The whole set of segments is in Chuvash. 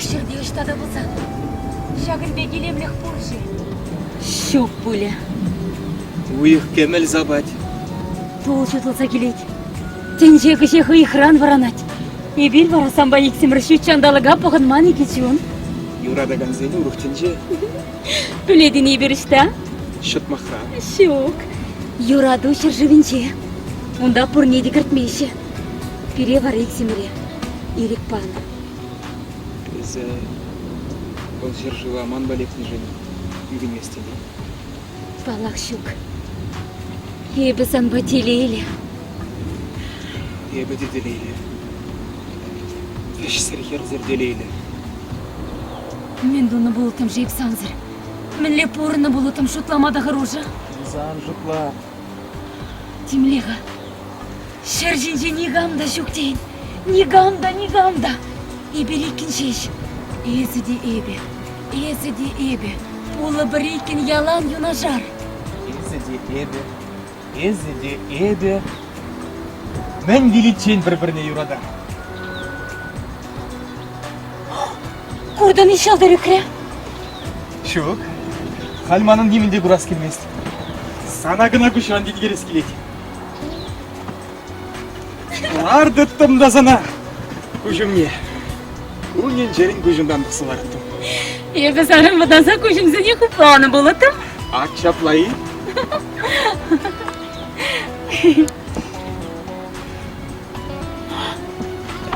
Урӑх ҫӗрте ӑҫта та пулсан ҫакӑн пек илемлӗх пур-ши? Ҫук пулӗ. Уйӑх кӗмӗл сапать. Тул ҫутӑлса килет. Тӗнче кӗҫех ыйӑхран вӑранать. Эпир вара санпа иксӗмӗр ҫут ҫанталӑка пӑхӑнман икӗ чун. Юратакансен урӑх тӗнче. Пӗлетӗн эпир ӑҫта? Ҫӑтмахра. Ҫук. Юрату ҫӗршывӗнче. Унта пурне те кӗртмеҫҫӗ. Пире вара иксӗмӗре ирӗк панӑ. Эсӗ вӑл ҫӗршыва манпа лекнӗшӗн ӳкӗнместӗн-и? Паллах, ҫук. Эпӗ санпа телейлӗ. Эпӗ те телейлӗ. Ӗҫсӗр-хӗрсӗр телейлӗ. Мӗн тунӑ пулӑттӑм-ши эп сансӑр? Мӗнле пурӑннӑ пулӑттӑм шутлама та хӑрушӑ. Сан шутла. Темле-ха. Ҫӗр ҫинче никам та ҫук тейӗн. Никам та, никам та. Эпир иккӗн ҫеҫ. Эсӗ те эпӗ, эсӗ те эпӗ. Пулӑпӑр иккӗн ялан юнашар. Эсӗ те эпӗ, эсӗ те эпӗ. Мӗн виличчен пӗр-пӗрне юратар. Куртӑн-и ҫӑлтӑр ӳкрӗ? Ҫук. Халь манӑн нимӗн те курас килмест. Сана кӑна куҫран тинкерес килет. Лартӑттӑм та сана куҫ умне. Кунӗн-ҫӗрӗн куҫунтан пӑхса лараттӑм. Эпӗ санӑн вӑтанса куҫӑмсене хупланӑ пулӑттӑм. Ак ҫапла-и?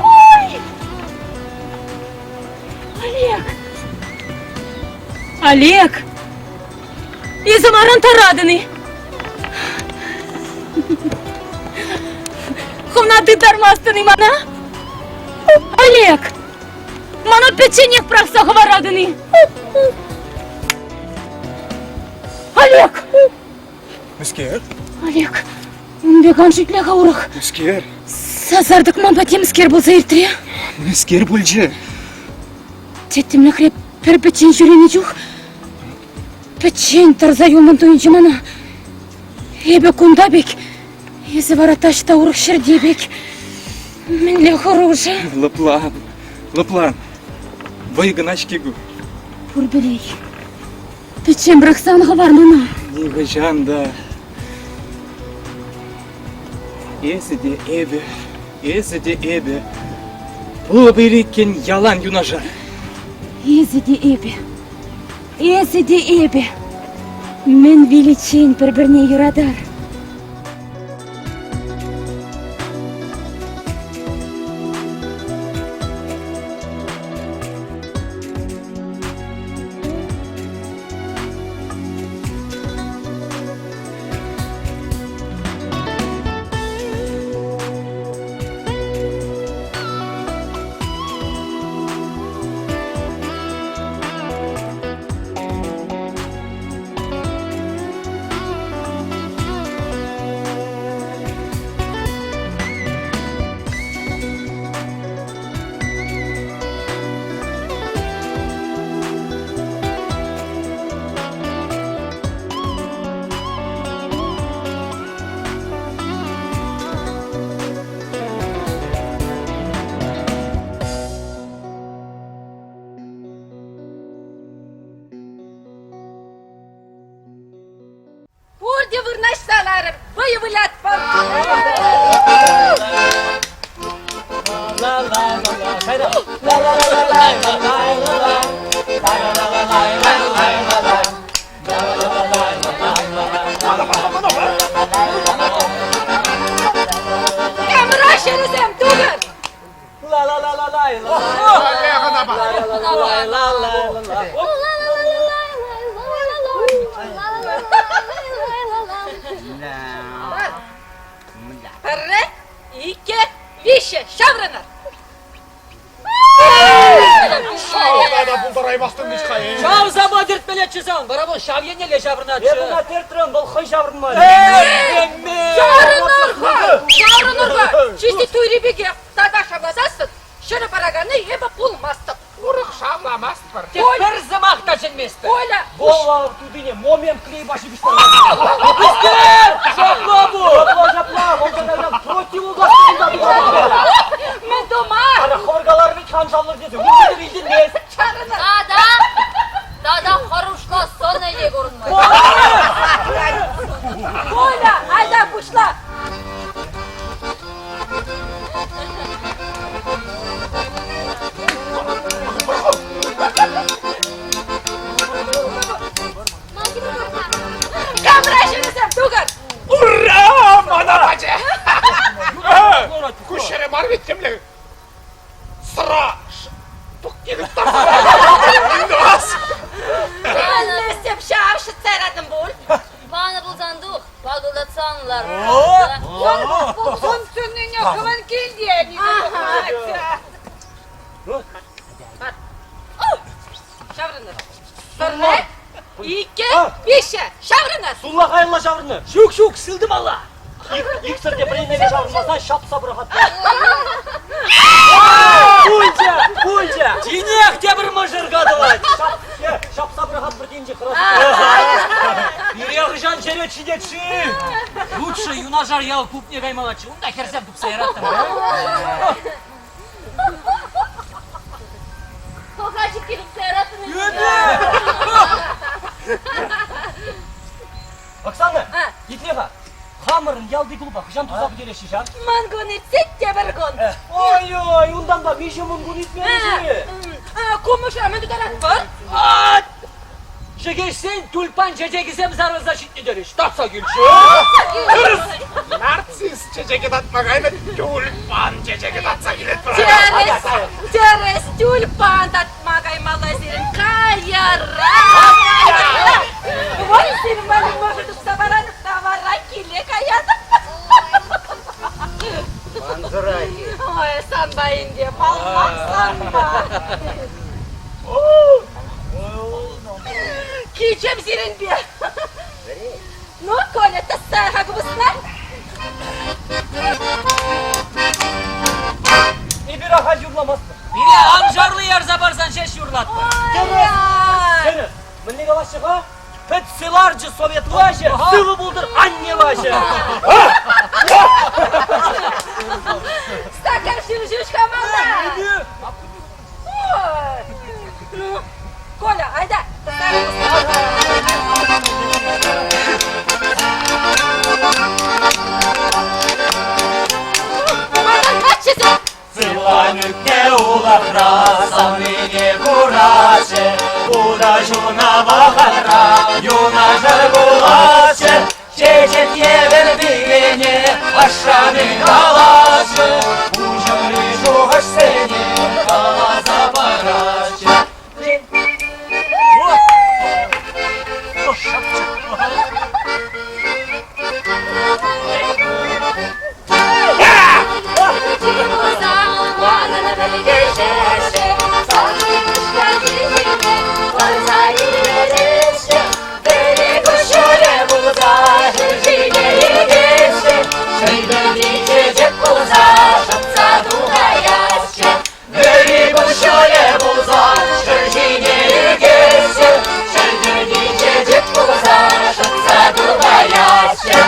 Ой! Олег! Олег! Эсӗ манран таратӑн-и? Хӑвна тыттармастӑн-и мана? Олег! Мана пӗчченех пӑрахса хӑваратӑн-и? Олег! Мӗскер? Олег, ун пек ан шӳтле-ха урӑх. Мӗскер? Сасартӑк манпа темскер пулса иртрӗ. Мӗскер пулчӗ? Тӗттӗмлӗхре пӗр-пӗччен ҫӳренӗ чух пӗччен тӑрса юлнӑн туйӑнчӗ мана. Эпӗ кунта пек, эсӗ вара таҫта урӑх ҫӗрте пек. Мӗнле хӑрушӑ. Лӑплан, лӑплан. Вӑй кӑна-ҫке ку. Пурпӗрех. Пӗччен пӑрахсан хӑвар мана. Нихӑҫан та. Эсӗ те эпӗ, эсӗ те эпӗ. Пулӑп иккен ялан юнашар. Эсӗ те эпӗ, эсӗ те эпӗ. Мӗн виличчен пӗр-пӗрне юратар. Пурте вырнаҫса ларӑр, вӑйӑ вылятпӑр. Камра ҫӗрӗсем тухӑр! Пӗрре, иккӗ, виҫҫӗ, ҫаврӑнӑр! Ҫав сама тӗртмеллеччӗ сан, вара вӑл ҫав еннелле ҫаврӑнатчӗ. Эп ӑна тӗртрӗм, вӑл хӑй ҫаврӑнмарӗ. Ҫаврӑнӑр-ха! Ҫаврӑнӑр-ха! Чисти туйри пекех тата шавласассӑн ҫӗрӗ параканни эпӗ пулмастӑп. Урӑх шавламастпӑр. Тек пӗр сӑмах та чӗнместпӗр. Коля! Вова тутине момент клейпа ҫыпӑҫтарнӑ. Пискер! Ҫапла пул! Ҫапла, ҫапла, вӑл кайран противогаз Мӗн тума? Ара, хӑвӑр каларӑр вӗт хан шавлӑр тесе, ун пек илтӗнмест. лартса. Ун суннине хӑвӑн килте Ҫаврӑнӑр. Пӗрре, иккӗ, виҫҫӗ. Ҫаврӑнӑр. Сулахайла ҫаврӑнӑр. Ҫук, ҫук, сылтӑмалла. Иксӗр те пӗреннелле ҫаврӑнмасан ҫапса пӑрахать. Пулчӗ, пулчӗ. Тинех тепӗр мӑшӑр катӑлать. Ҫапса пӑрахатпӑр тенче хӑрас. Пире хӑҫан черет ҫитет-ши? Лучше юнашар ял клубне каймаллаччӗ. Унта хӗрсем тупса яраттӑмӑр. Хӑлхачӑк тупса яраттӑм. Оксана, итле-ха. Хамӑрӑн ялти клуба хӑҫан туса пӗтереҫҫӗ ҫав? Мӑн кун иртсен тепӗр кун. Ой-ой, унтанпа миҫе мӑн кун иртмерӗ-ши? Ку мӑшӑра мӗн тутаратпӑр? Чӗкеҫсен тюльпан чечекӗсем сарӑлса ҫитнӗ терӗҫ. Татса килчӗ. Нарцисс чечекӗ татма кайнӑ, тюльпан чечекӗ татса килетпӗр. Тӗрӗс, тӗрӗс, тюльпан татма каймалла сирӗн. Кайӑра! Вӑй сирӗн валли мӑшӑр тупса паратӑп та вара киле каятӑп. Мансӑрах-и? Ой, санпа ӗнтӗ, паллах санпа. Кичем сирӗнпе. Ну, Коля, тӑсса-ха купӑсна. Эпир ахаль юрламастпӑр. Пире амшарлы ярса парсан ҫеҫ юрлатпӑр. Тӗрӗс! Тӗрӗс! Мӗнле калаҫҫӗ-ха? Пӗтсе ларчӗ совет влаҫӗ, сывӑ пултӑр анне влаҫӗ! Стакан шыв ҫеҫ хамалла. Ну, Коля, айда. Сывланӳкне улахра савнине кураҫҫӗ, Уда ҫуна вӑхӑтра юнашар пулаҫҫӗ. Чечек евӗр пикене ашшӗ калаҫҫӗ, Пуҫӑмри шухӑшсене каласа параҫҫӗ. Вӗри куҫҫулӗ пулса ҫӗр ҫине ӳкесчӗ, Ҫӗлтӗрти чечек пулса шӑтса тухаясчӗ.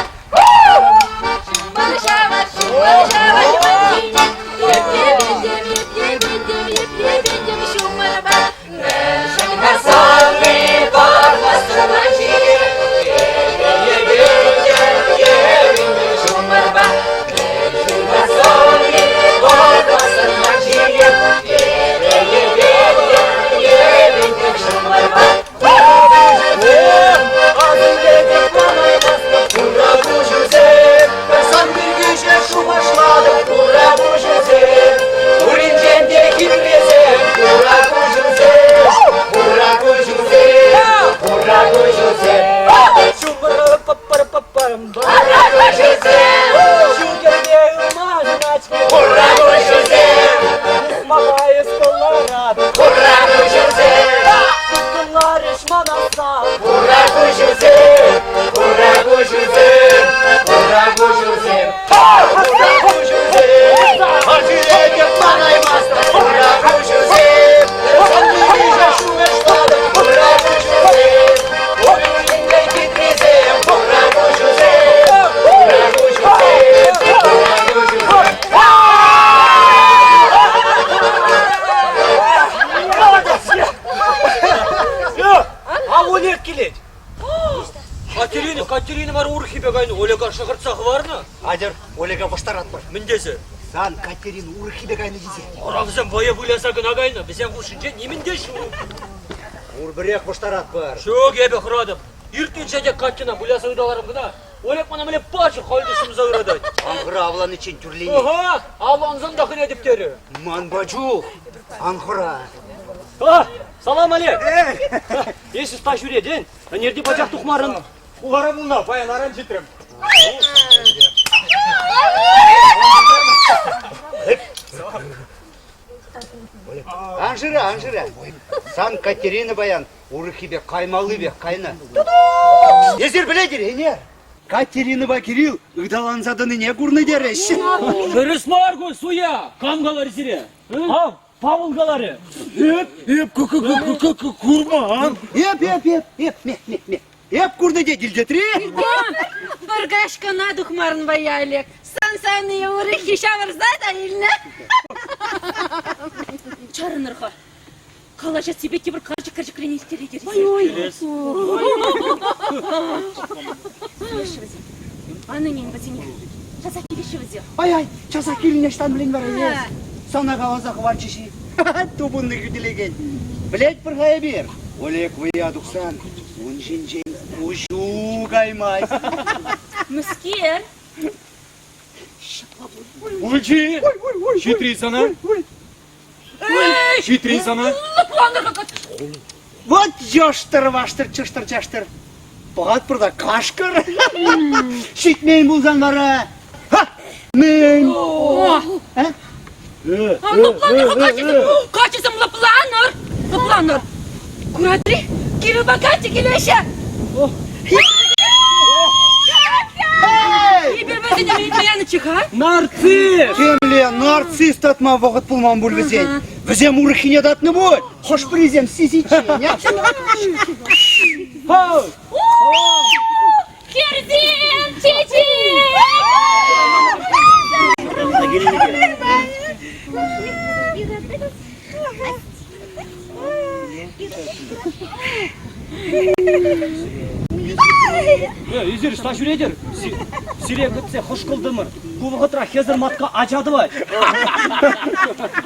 Сасси парласӑна ҫумӑрпа Пуринчен те хитресем, хура куҫусем, хура куҫусем, хура куҫусем. Хура куҫусем! Ҫуркӗрне ылмашӑнать-ҫке. Хура куҫусем! Ухмаха эс кӑларатӑн. Хура куҫусем! Тыткӑнларӗҫ мана сан. Хура куҫусем! Хура куҫусем! Хура куҫусем! Хура куҫусем! Арҫӳретӗп манаймастӑп. Хура куҫусем! Санни шухӑшлатӑп. Хура куҫусем! Пуринчен хитрисем. Хура куҫусем! Хура куҫусем! Хура куҫусем! А Олег килет. Катерина, Катерина мар урӑххипе кайнӑ. Олега шӑхӑртса хӑварнӑ. Атьӑр, Олега вӑштаратпӑр. Мӗн тесе? Сан Катерина урӑххипе кайнӑ тесе. Ара, вӗсем вӑйӑ выляса кӑна кайнӑ. Вӗсен хушшинче нимӗн те ҫук. Пурпӗрех вӑштаратпӑр. Ҫук, эпӗ хӑратӑп. Иртнинче те Катьӑна выляса ыталарӑм кӑна. Олег мана мӗнле пачӗ, халь те ҫумса ыратать. Ан хӑра авланиччен тӳрленет. Ага, авлансан та хӗнетӗп терӗ. Ман пачух, ан хӑра. А, салам, Олег! Эсӗ ӑста ҫӳретӗн, ӗнерте пачах тухмарӑн. Хулара пулнӑ, паян аран ҫитрӗм. Сан Катерина паян урӑххипе каймаллипех кайнӑ. Эсир пӗлетӗр, ӗнер Катеринӑпа Кирилл ыталанса тӑнине курнӑ терӗҫ. Тӗрӗс мар ку, суя! Кам каларӗ сире? Ав, Павӑл каларӗ. Эп, эп курман. Эп, эп, эп, эп, ме, ме, ме. Эп курнӑ те килтетри. Пӗр каҫ кӑна тухмарӑн вӑя, Олег. Сан савнине урӑххи ҫавӑрса та илнӗ. Чарӑнӑр-ха. Калаҫассипе тепӗр карчӑк кӗрчӗкрен ирттерет. Килеҫҫӗ вӗсем. Ан ӗнен вӗсене. Часах килеҫҫӗ вӗсем. Ай-ай, часах килнӗ ӑҫтан пӗлен вара эс? Сана каласа хӑварчӗҫ-и? Тупӑннӑ хӳтӗлекен. Пӗлетпӗр-ха эпир, Олег вӑййа тухсан ун ҫинчен куҫу каймасть. Мӗскер? Пулчӗ! Ҫитри сана! Ҫитри сана! Лӑпланӑр-ха! Вот йӑштӑр-ваштӑр, чӑштӑр-чаштӑр. Пӑхатпӑр та кашкӑр. Ҫитмен пулсан вара. Ха! Мӗн? Лӑпланӑр-ха, каччӑсем! Каччӑсем, лӑпланӑр! Лӑпланӑр! Куратри, Кирилпа Катя килеҫҫӗ! Эпир вӗсене мӗн янӑччӗ-ха? Нарцисс! Темле нарцисс татма вӑхӑт пулман пуль вӗсен. Вӗсем урӑххине татнӑ пуль. Хӑш-пӗрисем сисиччен. Хӗрсем, чечек! Эсир ӑҫта ҫӳретӗр? Сире кӗтсе хӑшкӑлтӑмӑр. Ку вӑхӑтра хӗсӗр матка ача тӑвать.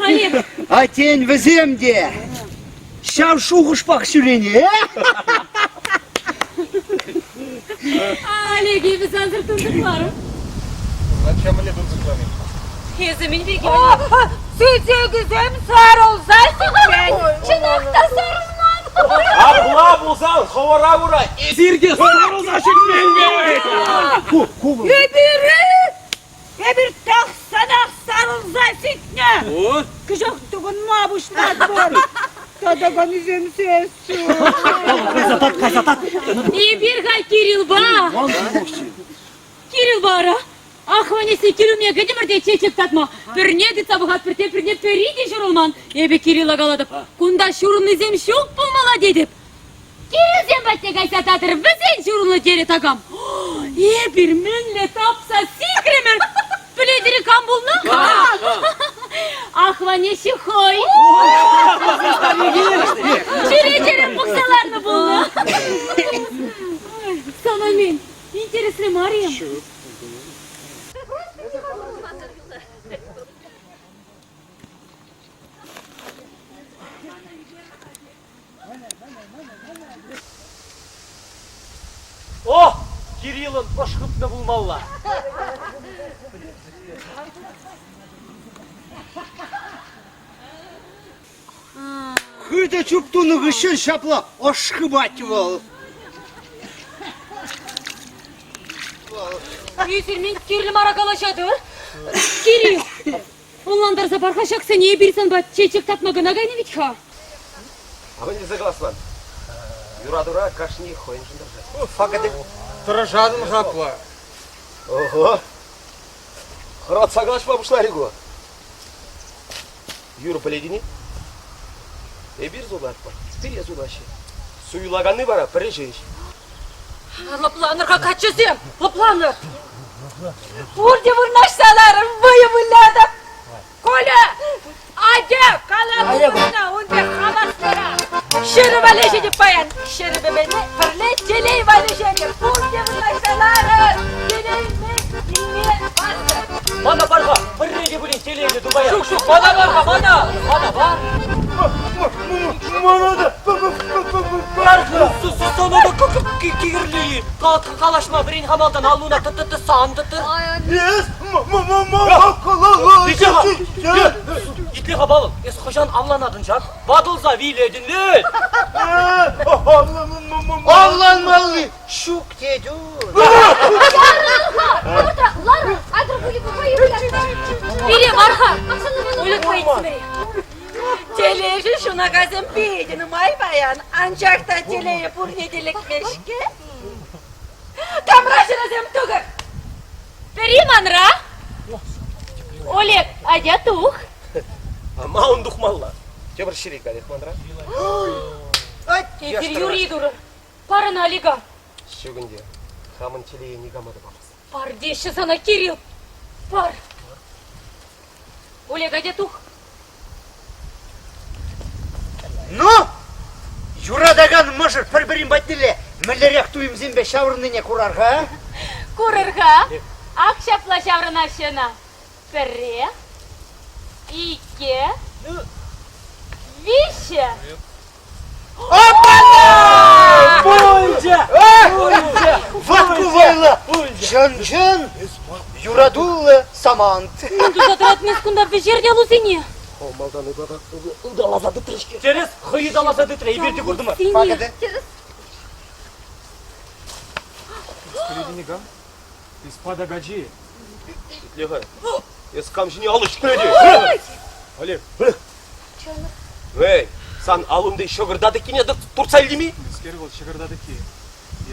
Олег! А тен, вӗсем те ҫав шухӑшпах ҫӳренӗ, э? Олег, эпӗ сансӑр тунсӑхларӑм. Зачем мӗнле тунсӑхлани? Эсӗ мӗн пирки? Сӳтекӗсем сарӑлса ҫитмен. Чӑнах та сарӑлман. Апла пулсан хӑвӑра кура эсир те сарӑлса ҫитмен пек. Эпир Эпир тахҫанах сарӑлса ҫитнӗ. Кӗҫех тӑкӑнма пуҫлатпӑр. Татаканӗсем ҫеҫ. Эпир-ха Кириллпа. Кирилл вара. Ахванеси кил умне кӗтӗмӗр те чечек татма. Пӗрне тытса пӑхатпӑр, теприне пӗри те ҫурӑлман. Эпӗ Кирилла калатӑп, кунта ҫурӑлнисем ҫук пулмалла тетӗп. Кириллсем патне кайса татӑр, вӗсен ҫурӑлнӑ терӗ такам. Эпир мӗнле тапса сикрӗмӗр! Пӗлетӗр-и кам пулнӑ? Ахванеҫҫи хӑй. Чӳречерен пӑхса ларнӑ пулнӑ. Сана мӗн, интереслӗ мар-и? О, Кириллӑн ӑш хыпнӑ пулмалла. Хытӑ чуптунӑ хыҫҫӑн ҫапла ӑш хыпать вӑл. Ӳсӗрмен кирлӗ мара калаҫатӑр. Кирилл, Ӑнлантарса пар-ха ҫаксене эпир санпа чечек татма кӑна кайнӑ вӗт-ха. А мӗн тесе калас ман? Юратура кашни хӑйӗншӗн тӑрӑшать. Факт. Тӑрӑшатӑн хапла. Ого! Хӑратса калаҫма пуҫларӗ ку. Юр пӗлетӗн-и? Эпир сутатпӑр, пире сутаҫҫӗ. Суйлаканни вара пӗрре ҫеҫ. Лӑпланӑр-ха, каччӑсем, лӑпланӑр. Пурте вырнаҫса ларӑр, вӑйӑ вылятӑп. Коля, атя, кала купӑсна, ун пек хаваслӑрах. Ҫӗрӗ валеҫетӗп паян. Ҫӗрӗпе пӗрле телей валеҫетӗп. Пурте вырнаҫса ларӑр. Телей илме васкӑр. Мана пар-ха, пӗрре те пулин телейлӗ тупая. Ҫук, ҫук, мана пар-ха, мана! Мана пар! Мана та пар-ха! Сана та кирлӗ-и? Калаҫма вӗрен-ха малтан, аллуна сан тӑтӑр. Эс Итле-ха, Павӑл, эс хӑҫан авланатӑн ҫак? Ватӑлса вилетӗн вӗт! Авланмалли ҫук тетӳ. Лара, атьӑр Пире мар-ха. Оля, твои Телейшӗн ҫунать. Сунакансем питӗ нумай паян, анчах та телее пурне те лекмест-ҫке. Камра ҫӗрӗсем тӑкӑр! Пӗри манра. Олег, атя тух. Ма ун тухмалла? Тепӗр ҫӗре калех манра. Эпир юри турӑ. Пар ӑна Олега. Ҫук ӗнтӗ. Хамӑн телее никама та памас. Пар теҫҫӗ сана, Кирилл. Пар. Олег, атя тух. Ну, юратакан мӑшӑр пӗр-пӗрин патнелле мӗнлерех туйӑмсемпе ҫаврӑннине курар-ха, а? Курӑр-ха, ак ҫапла ҫаврӑнаҫҫӗ ӑна. Пӗрре, иккӗ, виҫҫӗ. Пулчӗ! Пулчӗ! Вӑт ку вӑйлӑ! Чӑн-чӑн юратуллӑ самант. Мӗн туса тӑратнӑ кунта вӗҫер те аллусене? Малтан ыталаса тытрӗ-ҫке. Тӗрӗс, хӑй ыталаса тытрӗ, эпир те куртӑмӑр. Пакӑтӗ. Никам? Эс патак ачи. Итле-ха, эс кам ҫине алӑ ҫӗклетӗн? Олег. Эй, сан аллунти ҫӑкӑр татӑккине туртса илтӗм-и? Мӗскер вӑл ҫӑкӑр татӑкки?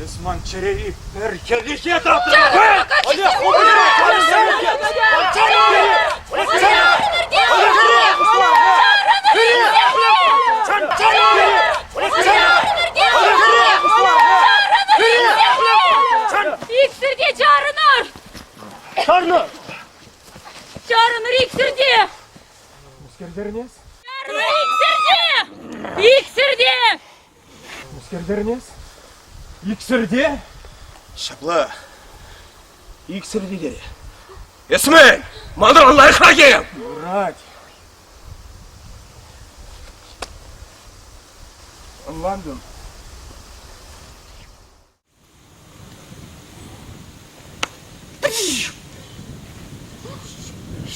Эс ман чӗрери пӗр хӗрлӗхе татрӑн! Олег, Иксӗр те чарӑнӑр! Чарӑнӑр! Чарӑнӑр иксӗр те! Мӗскер эс? Иксӗр те! Иксӗр те! Мӗскер эс? Иксӗр те? Ҫапла. Иксӗр те терӗ. Эс мӗн? Манран лайӑхрах-и? Юрать. Ӑнлантӑм.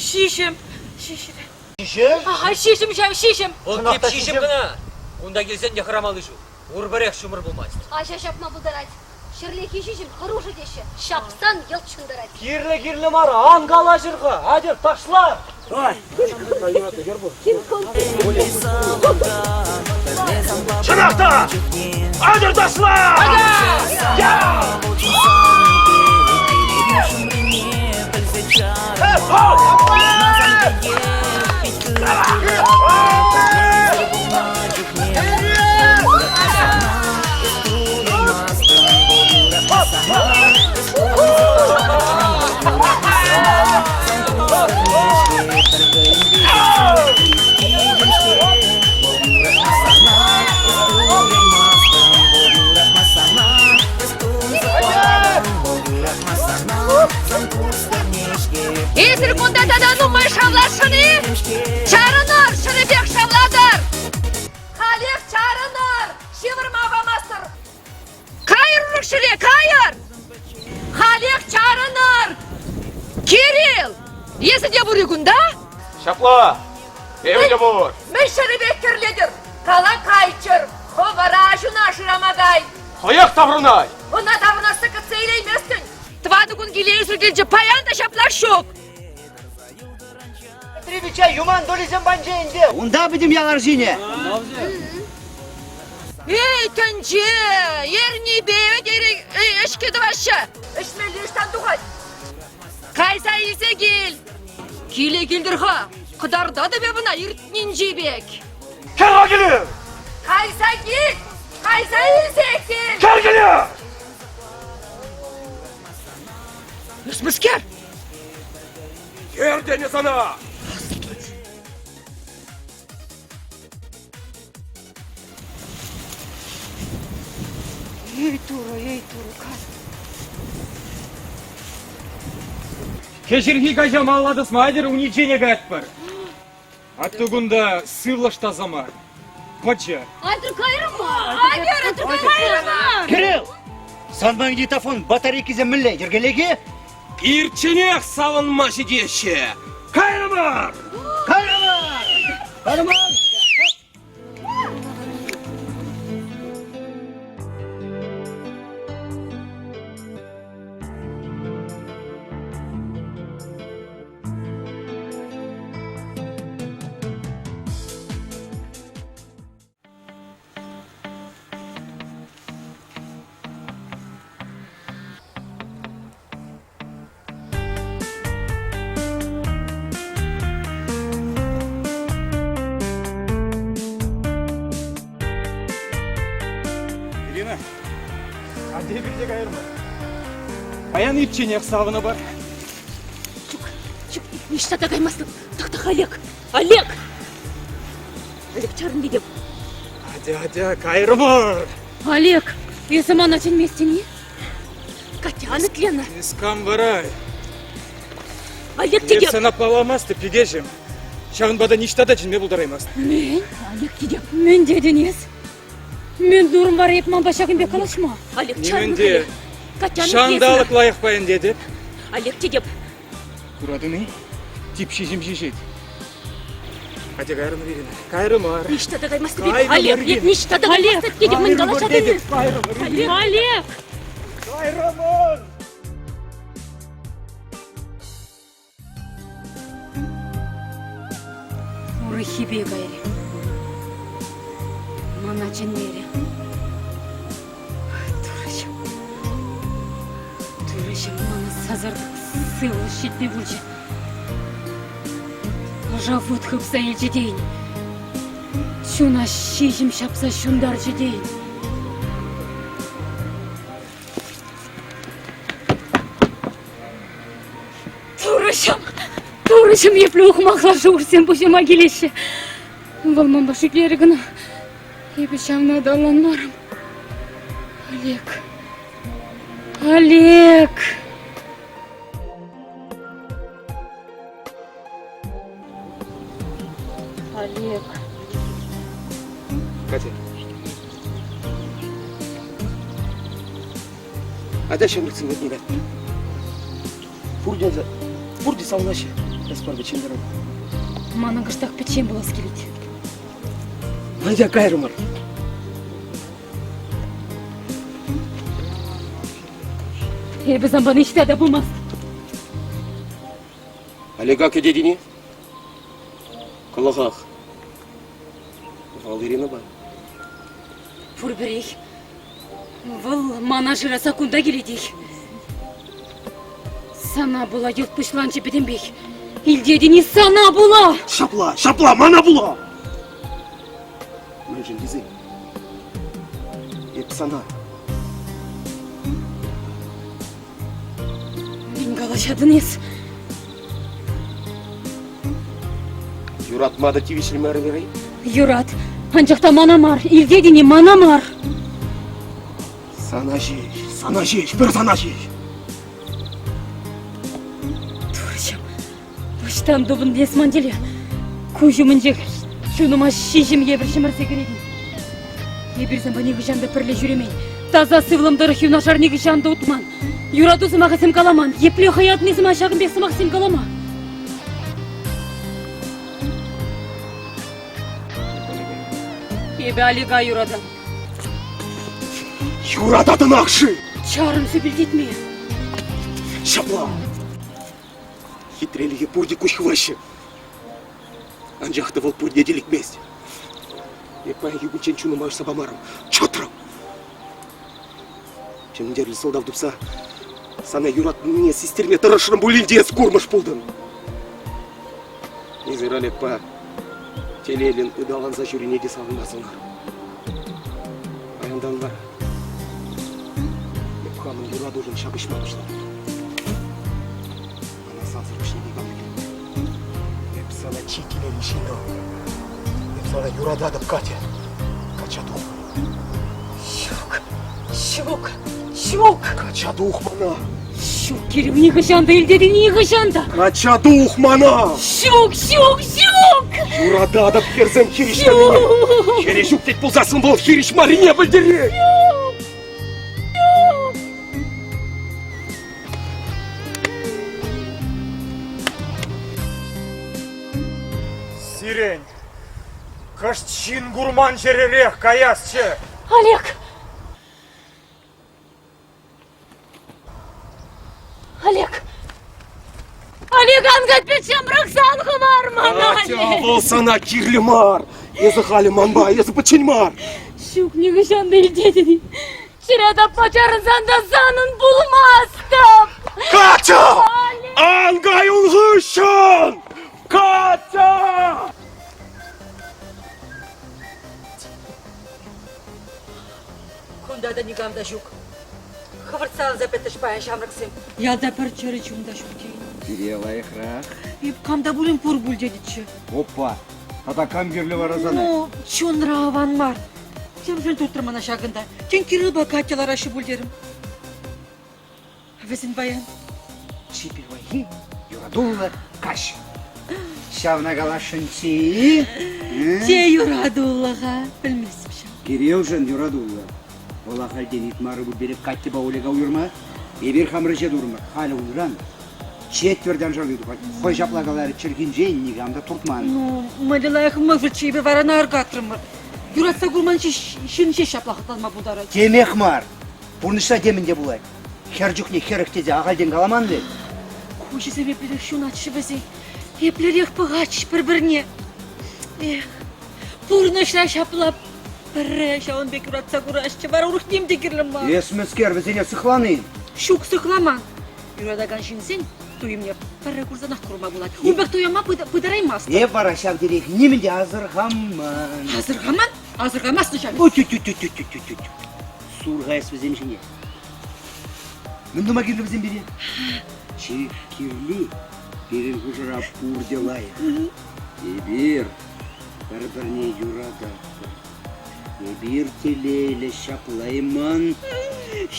Ҫиҫӗм, ҫиҫрӗ. Ҫиҫӗм? Аха, ҫиҫӗм ҫав, ҫиҫӗм. Вӑл Чӑнах тип та ҫиҫӗм ҫиҫӗм. кӑна. Кунта килсен те хӑрамалли ҫук. Пурпӗрех ҫумӑр пулмасть. Аҫа ҫапма пултарать. Ҫӗрлехи ҫиҫӗм хӑрушӑ теҫҫӗ. Ҫапсан йӑлт ҫунтарать. Кирлӗ-кирлӗ мар, ан калаҫӑр-ха. Атьӑр, ташла! Чӑнах та! Атьӑр ташла! Эсир кунта тата нумай шавласшӑн-и? Чарӑнӑр, ҫӗрӗпех шавлатӑр! Халех чарӑнӑр! Ҫывӑрма памастӑр! Кайӑр урӑх ҫӗре, кайӑр! Халех чарӑнӑр! Кирилл, эсӗ те пур-и кунта? Ҫапла, эпӗ те пур. Мӗн ҫӗрӗпех кӗрлетӗр? Кала кайччӑр, хӑвӑра аҫуна шырама кай. Хӑех таврӑнай. Ӑна таврӑнасса кӗтсе илейместӗн. Тӑватӑ кун киле ӳсӗр килчӗ, паян та ҫаплах ҫук. Петревича юман долисем панчӗ ӗнтӗ. Унта пӗтӗм ял арҫынӗ. Эй, тӗнче! Эрнипе ӗҫкӗ тӑваҫҫӗ. Ӗҫмелли ӑҫтан тухать? Кайса илсе кил. Киле килтӗр-ха. Кӑтартатӑп эп ӑна иртнинчи пек. Кӗр киле! Кайса кил! Кайса илсе кил! Кӗр киле! Мӗскер? Кӗр тенӗ сана! Эй, Турӑ, эй, Турӑ, кас. Кӗҫӗрхи каҫа малалла тӑсма атьӑр уничене каятпӑр. Атту кунта сывлӑш таса мар. Пӑчӑ. Айтӑр кайрӑма! Айтӑр, айтӑр кайрӑма! Кирилл, сан магнитофон батарейкисем мӗнле йӗркелеке? Ирчченех савӑнма ҫитеҫҫӗ. Кайрӑмӑр! Кайрӑмӑр! Кайрӑмӑр! Эпир те кайрӑмӑр. Паян ирчченех савӑнӑпӑр. Ҫук, ҫук, ниҫта та каймастӑп. Тӑхта, Олег! Олег! Олег, чарӑн тетӗп. Атя, атя, кайрӑмӑр! Олег, эсӗ мана чӗнместӗн-и? Катя, ан итле Эс кам вара? Олег тетеп. Эп сана палламастӑп, пикеҫӗм. Ҫавӑнпа та ниҫта та чӗнме пултараймастӑп. Мӗн? Олег тетеп. Мӗн тетӗн эс? Мӗн турӑм вара эп манпа ҫакӑн пек калаҫма? Олег, Нимӗн те. Ҫанталӑк лайӑх паян тетӗп. Олег тетеп. Куратӑн-и? Тип ҫиҫӗм ҫиҫет. Атя кайрӑмӑр, Ирина. Кайрӑмӑр. Ниҫта та каймастӑп эп. Олег, эп ниҫта та каймастӑп тетӗп. Мӗн калаҫатӑн? Кайрӑмӑр. Олег! Кайрӑмӑр! Урӑххипе кайрӗ. Мана чӗнмерӗ. Турӑҫӑм. Турӑҫӑм, мана сасартӑк сывлӑш ҫитме пулчӗ. Ӑша вут хыпса илчӗ тейӗн. Чуна ҫиҫӗм ҫапса ҫунтарчӗ тейӗн. Турӑҫӑм! Турӑҫӑм, епле ухмахла шухӑшсем пуҫӑма килеҫҫӗ. Вӑл манпа шӳтлерӗ кӑна. Эпӗ ҫавна та ӑнланмарӑм. Олег. Олег! Олег. Катя. Атя ҫамрӑксем патне кайӑпӑр. Пурте, пурте савӑнаҫҫӗ. Эс пар пӗччен тӑран. Манӑн кӑштах пӗччен пулас килет. Атя кайрӑмӑр. Эпӗ санпа ниҫта та пымастӑп. Олега кӗтетӗн-и? Кӑлӑхах. Вӑл Иринӑпа. Пурпӗрех. Вӑл мана шыраса кунта килетех. Сана пула йӑлт пуҫланчӗ пӗтӗмпех. Илтетӗн-и сана пула? Ҫапла, ҫапла, мана пула! Мӗншӗн тесен эп сана Мӗн калаҫатӑн эс? Юратма та тивӗҫлӗ мар Верой. Юрат. Анчах та мана мар. Илтетӗн-и, мана мар. Сана ҫеҫ, сана ҫеҫ, пӗр сана ҫеҫ. Турӑҫӑм, ӑҫтан тупӑн эс ман тӗле? Куҫ умӗнчех чунӑма ҫиҫӗм евӗр ҫӗмӗрсе кӗретӗн. Эпир санпа нихӑҫан та пӗрле ҫӳремен. Таса сывлӑм тӑрӑх юнашар нихӑҫан та утман. Юрату сӑмахӗсем каламан. Епле хӑятни сӑмах ҫакӑн пек сӑмахсем калама? Эпӗ Олега юратам. Юрататӑнах-ши? Чарӑн сӳпӗлтетме. Ҫапла. Хитрелӗхе пурте куҫ хываҫҫӗ. Анчах та вӑл пурне те лекмест. Эп паянхи кунччен чунӑма уҫса памарӑм. Чӑтрӑм! Чӗнтерлӗ сӑлтав тупса сана юратнине систерме тӑрӑшрӑм пулин те эс курмӑш пултӑн. Эсир Олегпа телейлӗн ыталанса ҫӳрине те савӑнма сӑнарӑм. Паянтан вара эп хамӑн юратушӑн ҫапӑҫма пуҫларӑм. Мана сансӑр пуҫне никам та килмӗ. Эп сана чи телейлӗ ҫын Эп сана юрататӑп, Катя. Качча тух. Ҫук, ҫук, ҫук. Качча тух мана. Ҫук, Кирилл, нихӑҫан та илтетӗн, нихӑҫан та. Качча тух мана. Ҫук, ҫук, ҫук. Юрататӑп хӗрсем хирӗҫ тӑнине. Хӗре ҫук тет пулсассӑн вӑл хирӗҫ маррине пӗлтерет. Ҫук. Сирӗн кӑшт ҫын курман ҫӗререх каясчӗ. Олег! Олег! Олег, ан кай пӗччен пӑрахсан хӑвар мана! Катя, вӑл сана кирлӗ мар. Эсӗ халӗ манпа, эсӗ пӗччен мар. Ҫук, нихӑҫан та илтетӗн-и? Чӗре тапма чарӑнсан та санӑн пулмастӑп! Катя! Ан кай ун хыҫҫӑн! Катя! Кунта та никам та ҫук. хӑвӑрт саланса пӗтрӗҫ паян ҫамрӑксем. Ялта пӗр чӗрӗ чун та ҫук тейӗн. Пире лайӑхрах. Эп кам та пулин пур пуль тетӗччӗ. Опа! Тата кам кирлӗ вара сана? Ну, чунра аван мар. Темшӗн туртрӑ мана ҫакӑнта. Тен, Кириллпа Катя лараҫҫӗ пуль терӗм. Вӗсен паян Чи пирвайхи юратуллӑ каҫ. Ҫавна каласшӑнччӗ-и? Те юратуллӑ-ха, пӗлместӗп ҫав. Кириллшӑн юратуллӑ. Вӑл ахальтен ыйтмарӗ пуль Катьӑпа Олега уйӑрма. Эпир хамӑр ӗҫе турӑмӑр. Халӗ унран четвӗрт аншарли тухать. Хӑй ҫапла каларӗ, чӗлхинчен никам та туртман. Ну, мӗнле лайӑх мӑшӑрччӗ эпир вара аркатрӑмӑр. Юратса курман ҫын ҫеҫ ҫапла хӑтланма пултарать. Темех мар. Пурнӑҫра темӗн те пулать. Хӗр чухне хӗрӗх тесе ахальтен каламан вӗт. Куҫӗсем еплерех ҫунатчӗ вӗсен, еплерех пӑхатчӗҫ пӗр-пӗрне. Эх, пурнӑҫра ҫапла пӗрре ҫавӑн пек юратса курасчӗ, вара урӑх ним те кирлӗ мар. Эс мӗскер, вӗсене сыхлани? Ҫук, сыхламан. Юратакан ҫынсен туйӑмне пӗрре курсанах курма пулать. Ун пек туйӑма пытараймастӑп. Эп вара ҫав териех нимӗн те асӑрхаман. Асӑрхаман? Асӑрхамастӑн ҫав. Тю-тю-тю-тю-тю-тю-тю. Сур-ха эс вӗсем ҫине. Мӗн тума кирлӗ вӗсем пире? Чи кирли пирӗн хушӑра пурте лайӑх. Эпир пӗр-пӗрне юрататпӑр. Эпир телейлӗ ҫаплайман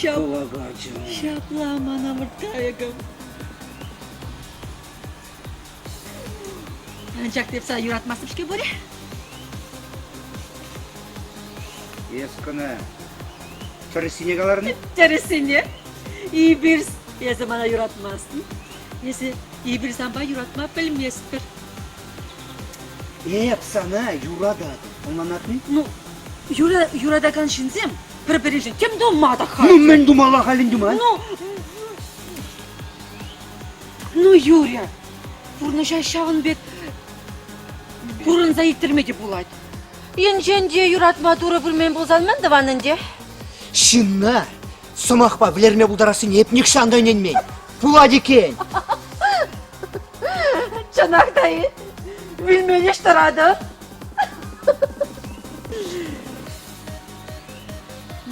кӑвакарчӑн. Ҫапла ман амӑрткайӑкӑм. Анчах эп сана юратмастӑп-ҫке пулӗ. Эс кӑна тӗрӗссине каларӑн-и? Тӗрӗссине. Эпир эсӗ мана юратмастӑн. Эсӗ эпир санпа юратма пӗлместпӗр. Эп сана юрататӑп. Ӑнланатни? Ну, юра, юратакан ҫынсем пӗр-пӗриншӗн тем тума та хатӗр. Ну, мӗн тумалла халь ӗнтӗ ман? Ну, Ну, Юря, пурнӑҫа ҫавӑн пек пурӑнса ирттерме те пулать. Енчен те юратма Турӑ пӳрмен пулсан мӗн тӑван ӗнтӗ? Ҫынна сӑмахпа вӗлерме пултарассине эп нихҫан та ӗненмен. Пулать иккен. Чӑнах та-и? Вилмен ӗҫ тӑратӑп.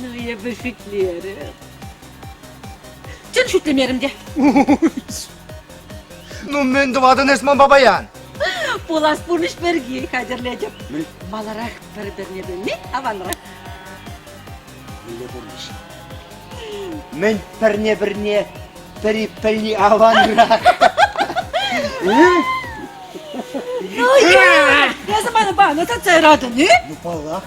Ну, эпӗ шӳтлерӗм. Чӑн шӳтлемерӗм те. Ну, мӗн тӑватӑн эс ман папаян? Пулас пурнӑҫ пирки хатӗрлетӗп. Маларах пӗр-пӗрне пӗлни аванрах. Мӗнле пурнӑҫ? Мӗн пӗрне-пӗрне пӗри пӗлни аванрах. Ну, эсӗ манпа ӑсатса яратӑн-и? Ну, паллах.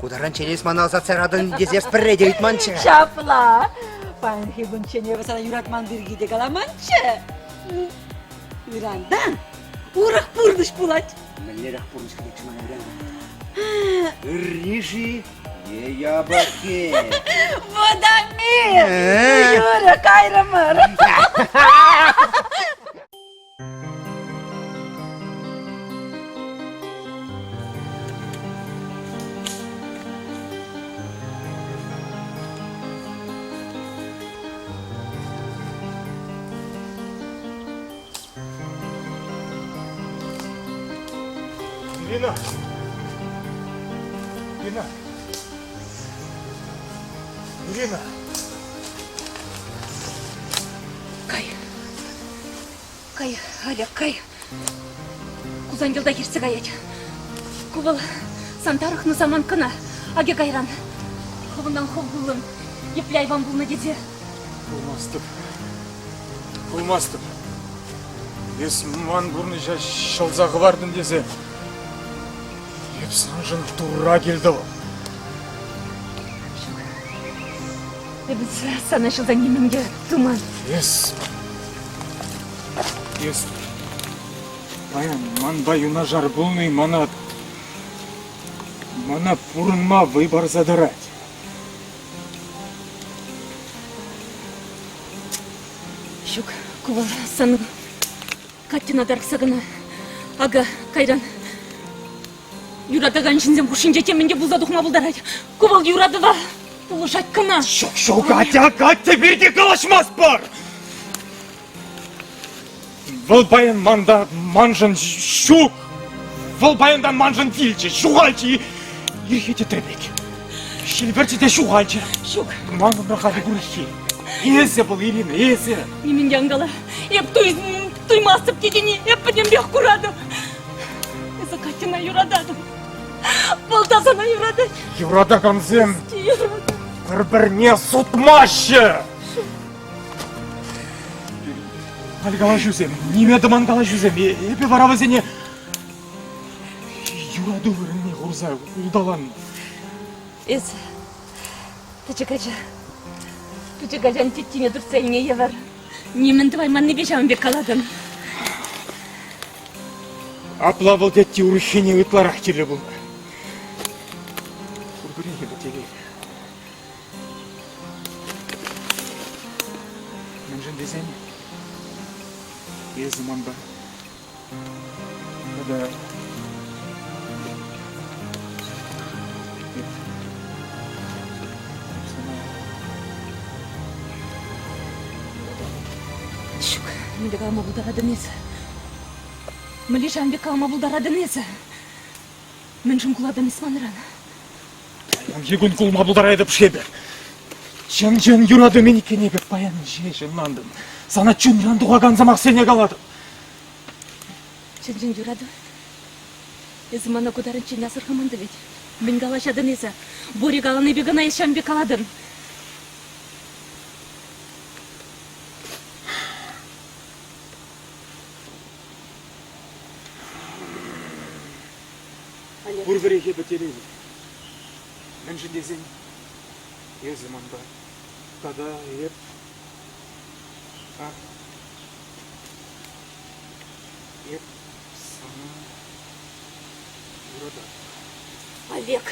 Ку таранччен эс мана ӑсатса яратӑн тесе пӗрре те ыйтманччӗ. Ҫапла. Паянхи кунччен эпӗ сана юратман пирки те каламанччӗ. Ырантан урӑх пурнӑҫ пулать. Мӗнлерех пурнӑҫ кӗтетчӗ мана ырантан? Ырри-ши е япӑххи? Вӑтамми! Юрӗ, кайрӑмӑр. Ирина! Ирина! Ирина! Кай. Кай, Аля, кай. Кусан йӑлтах иртсе каять. Ку вӑл сан тарӑхнӑ самант кӑна. Акӑ кайран. Хӑвӑнтан хӑв куллӑн. Епле айван пулнӑ тесе. Пулмастӑп. Пулмастӑп. Эс ман пурнӑҫа ҫӑлса хӑвартӑн тесе эп саншӑн турра килтӑвӑп. Ҫук. Эпӗ сана ҫӑлса нимӗн те туман. Эс... Эс... Паян манпа юнашар пулни мана... Мана пурӑнма вӑй парса тӑрать. Ҫук, ку вӑл сан Катьӑна тарӑхса кӑна. Акӑ, кайран Юратакан ҫынсем хушшинче темӗн те пулса тухма пултарать. Ку вӑл юратӑва пулӑшать кӑна. Ҫук, ҫук, Катя, Катя пирки калаҫмастпӑр! Вӑл паян манта маншӑн ҫук. Вӑл паянтан маншӑн вилчӗ, ҫухалчӗ. Ирхи тӗтре пек. Ҫил вӗрчӗ те ҫухалчӗ. Ҫук. Ман умра халӗ урӑххи. Эсӗ вӑл, Ирина, эсӗ. Нимӗн те ан кала. Эп туй, туймастӑп текене эп пӗтӗмпех куратӑп. Эсӗ Катьӑна юрататӑн. Вӑл та сана юратать. Юратакансем пӗр-пӗрне сутмаҫҫӗ. Халь калаҫусем, ниме тӑман калаҫусем. Эпӗ вара вӗсене юрату вырӑнне хурса улталаннӑ. Эс пӗчӗк ача. Пӗчӗк ачан теттине туртса илнӗ евӗр. Нимӗн тӑвайманнипе ҫавӑн пек калатӑн. Апла вӑл тетти урӑххине ытларах кирлӗ пулнӑ. Пурпӗрех эпӗ телейлӗ. Мӗншӗн тесен эсӗ манпа тата эп сана Ҫук, мӗнле калама пултаратӑн эсӗ? Мӗнле ҫавӑн пек калама пултаратӑн эсӗ? Мӗншӗн кулатӑн эс манран? Паянхи кун кулма пултаратӑп-ши эпӗ? Чӑн-чӑн юрату мӗн иккен эпӗ паян ҫеҫ ӑнлантӑм. Сана чунран тухакан сӑмахсене калатӑп. Чӑн-чӑн юрату? Эсӗ мана ку таранччен асӑрхаман та вӗт. Мӗн калаҫатӑн эсӗ? Боря каланипе кӑна эс ҫавӑн пек калатӑн. Пурпӗрех эпӗ телейлӗ. Мӗншӗн тесен эсӗ манпа тата эп... А... Эп сана юрататӑп. Олег,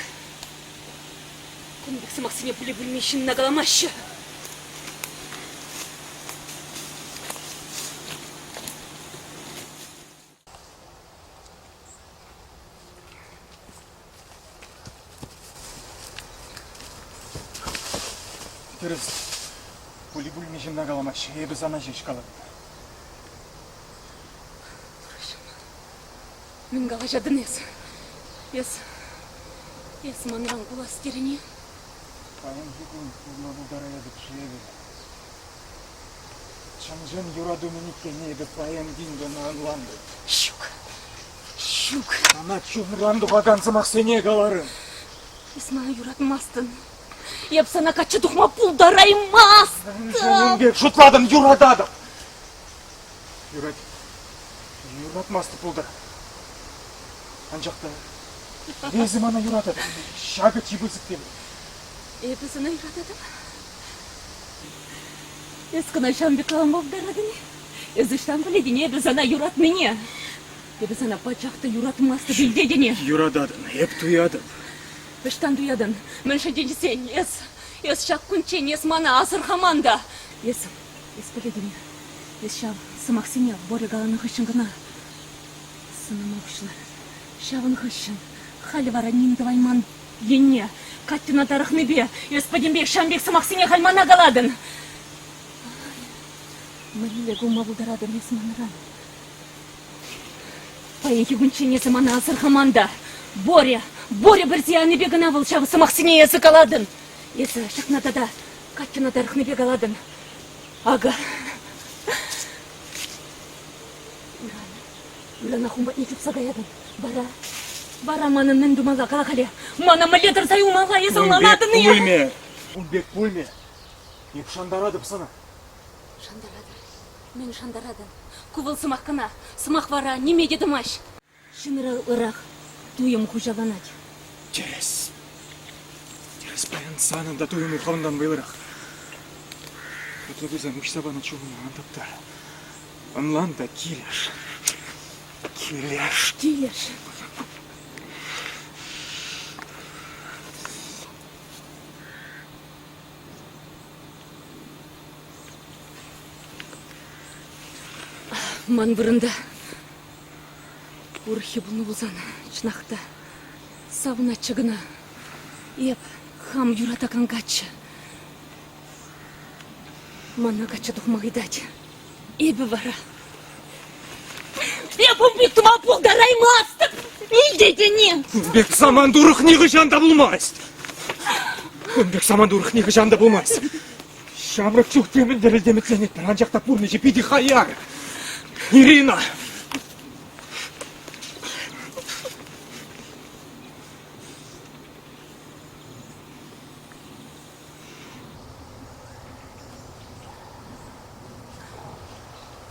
кун пек сӑмахсене пули-пулми ҫынна каламаҫҫӗ. Тӗрӗс. Пули-пулми ҫынна каламаҫҫӗ. Эпӗ сана ҫеҫ калатӑп. Турӑҫӑм, мӗн калаҫатӑн эс? Эс, эс манран кулас терӗн-и? Паянхи кун кулма пултараятӑп-ши эпӗ? Чӑн-чӑн юрату мӗн иккенне эпӗ паян тин кӑна ӑнлантӑм. Ҫук, ҫук. Сана чунран тухакан сӑмахсене каларӑм. Эс мана юратмастӑн. Эп сана качча тухма пултараймастӑп. Мӗншӗн ун пек шутлатӑн, юрататӑп. Юрать. Юратмастӑп пултӑр. Анчах та эсӗ мана юрататӑн. Ҫакӑ чи пысӑк телей. Эпӗ сана юрататӑп. Эс кӑна ҫавӑн пек калама пултаратӑн-и? Эс ӑҫтан пӗлетӗн эпӗ сана юратнине? Эпӗ сана пачах та юратмастӑп илтетӗн-и? Юрататӑн, эп туятӑп. Ӑҫтан туятӑн? Мӗншӗн тесен эс, эс ҫак кунччен эс мана асӑрхаман та. Эс, эс пӗлетӗн-и? Эс ҫав сӑмахсене Боря каланӑ хыҫҫӑн кӑна сӑнама пуҫларӑн. Ҫавӑн хыҫҫӑн халӗ вара ним тӑвайман енне Катьӑна тарӑхнипе эс пӗтӗмпех ҫавӑн пек сӑмахсене халь мана калатӑн. Мӗнле кулма пултаратӑн эс манран? Паянхи кунччен эсӗ мана асӑрхаман та. Боря, Боря пӗрсе янипе кӑна вӑл ҫав сӑмахсене эсӗ калатӑн. Эсӗ ҫакна тата Катьӑна тарӑхнипе калатӑн. Акӑ. Ыран, ыранах ун патне чупса каятӑн. Вара, вара манӑн мӗн тумалла кала-халӗ? Мана мӗнле тӑрса юлмалла, эсӗ ӑнланатӑн-и? Ун пек пулмӗ. Ун пек пулмӗ. Эп шантаратӑп сана. Шантаратӑн. Мӗн шантаратӑн? Ку вӑл сӑмах кӑна. Сӑмах вара ниме те тӑмасть. Ҫынра ытларах туйӑм хуҫаланать. Тӗрӗс. Тӗрӗс паян санӑн та туйӑму хӑвӑнтан вӑйлӑрах. Апла пулсан уҫса панӑ чунна ан таптар. Ӑнлан та килӗш. Килӗш. Килӗш. Ман вырӑнта Урӑххи пулнӑ пулсан, чӑнах та, савӑнатчӗ кӑна. Эп хам юратакан каччӑ. Мана качча тухма ыйтать. Эпӗ вара... Эп ун пек тума пултараймастӑп! Илтетӗн-и? Ун пек самант урӑх нихӑҫан та пулмасть. Кун пек самант урӑх нихӑҫан та пулмасть. Ҫамрӑк чух темӗн тӗрлӗ ӗмӗтленетпӗр, анчах та пурнӑҫӗ питӗ хаяр. Ирина!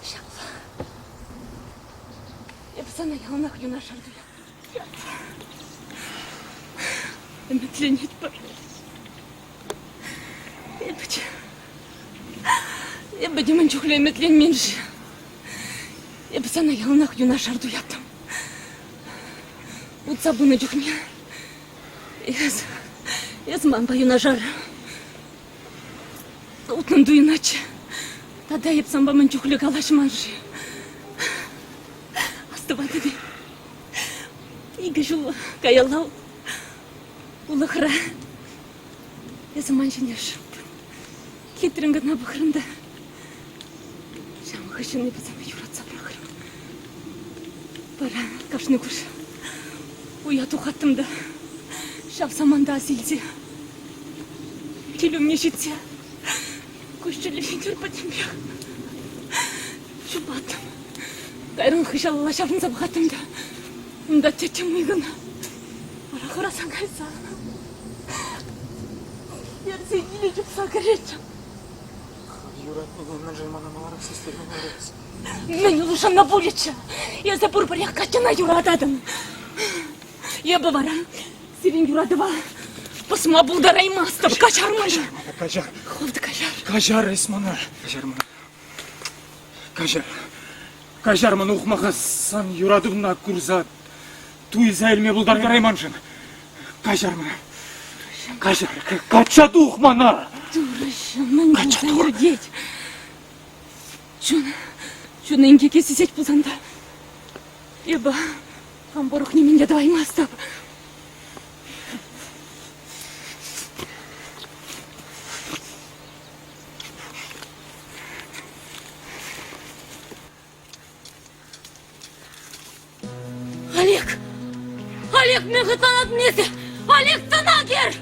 Ҫапла. Эпӗ сана яланах юнашар туятӑп. Ӗмӗтленетпӗр. Эпӗ те... Эпӗ те мӗн чухлӗ ӗмӗтленмен-ши? Эпӗ сана яланах юнашар туяттӑм. Утса пынӑ чухне эс, эс манпа юнашар утнӑн туйӑнатчӗ. Тата эп санпа мӗн чухлӗ калаҫман-ши? Астӑватӑн-и? Икӗ ҫул каялла улӑхра эсӗ ман ҫине шӑппӑн, хитрӗн кӑна пӑхрӑн та ҫавӑн хыҫҫӑн эпӗ сана юратса пӑрахрӑм. Вара кашни куҫ уя тухаттӑм та ҫав саманта ас илсе кил умне ҫитсе куҫҫуль витӗр пӗтӗмпех чупаттӑм. Кайран хыҫалалла ҫаврӑнса пӑхаттӑм та унта тӗттӗм кӑна. Вара хӑраса кайса йӗрсе киле чупса кӗреттӗм. Юратнине мӗншӗн мана маларах систермен эс? Мӗн улшӑннӑ пулӗччӗ? Эсӗ пурпӗрех каччӑна юрататӑн. Эпӗ вара сирӗн юратӑва пӑсма пултараймастӑп. Каҫар мана. Каҫар. Хӑв та каҫар. Каҫар эс мана. Каҫар мана. Каҫар. Каҫар мана ухмаха сан юратӑвна курса туйса илме пултарайманшӑн. Каҫар мана. Каҫар. Качча тух мана. Турӑҫӑм, мӗн пулса иртет? Чун, чун инкеке сисет пулсан та эпӗ хам пӑрӑх нимӗн те тӑваймастӑп. Олег! Олег, мӗн хӑтланатӑн эсӗ? Олег, тӑна кӗр!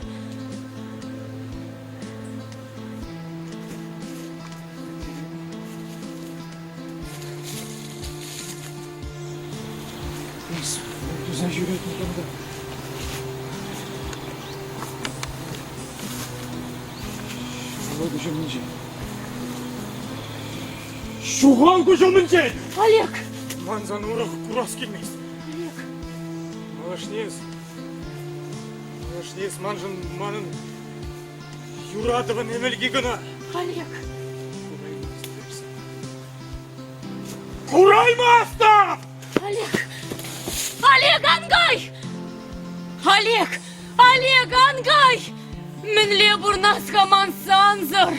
Эс туса ҫӳретнӗ кунта. Ҫухал куҫ умӗнчен. Ҫухал куҫ умӗнчен! Олег! Ман сан урӑх курас килмест. Олег! Малашне эс... Малашне эс маншӑн манӑн юратӑвӑн ӗмӗлки кӑна. Олег! Кураймастӑп! Олег! Олег, ан кай! Олег! Олег, ан кай! Мӗнле пурнас-ха ман сансӑр?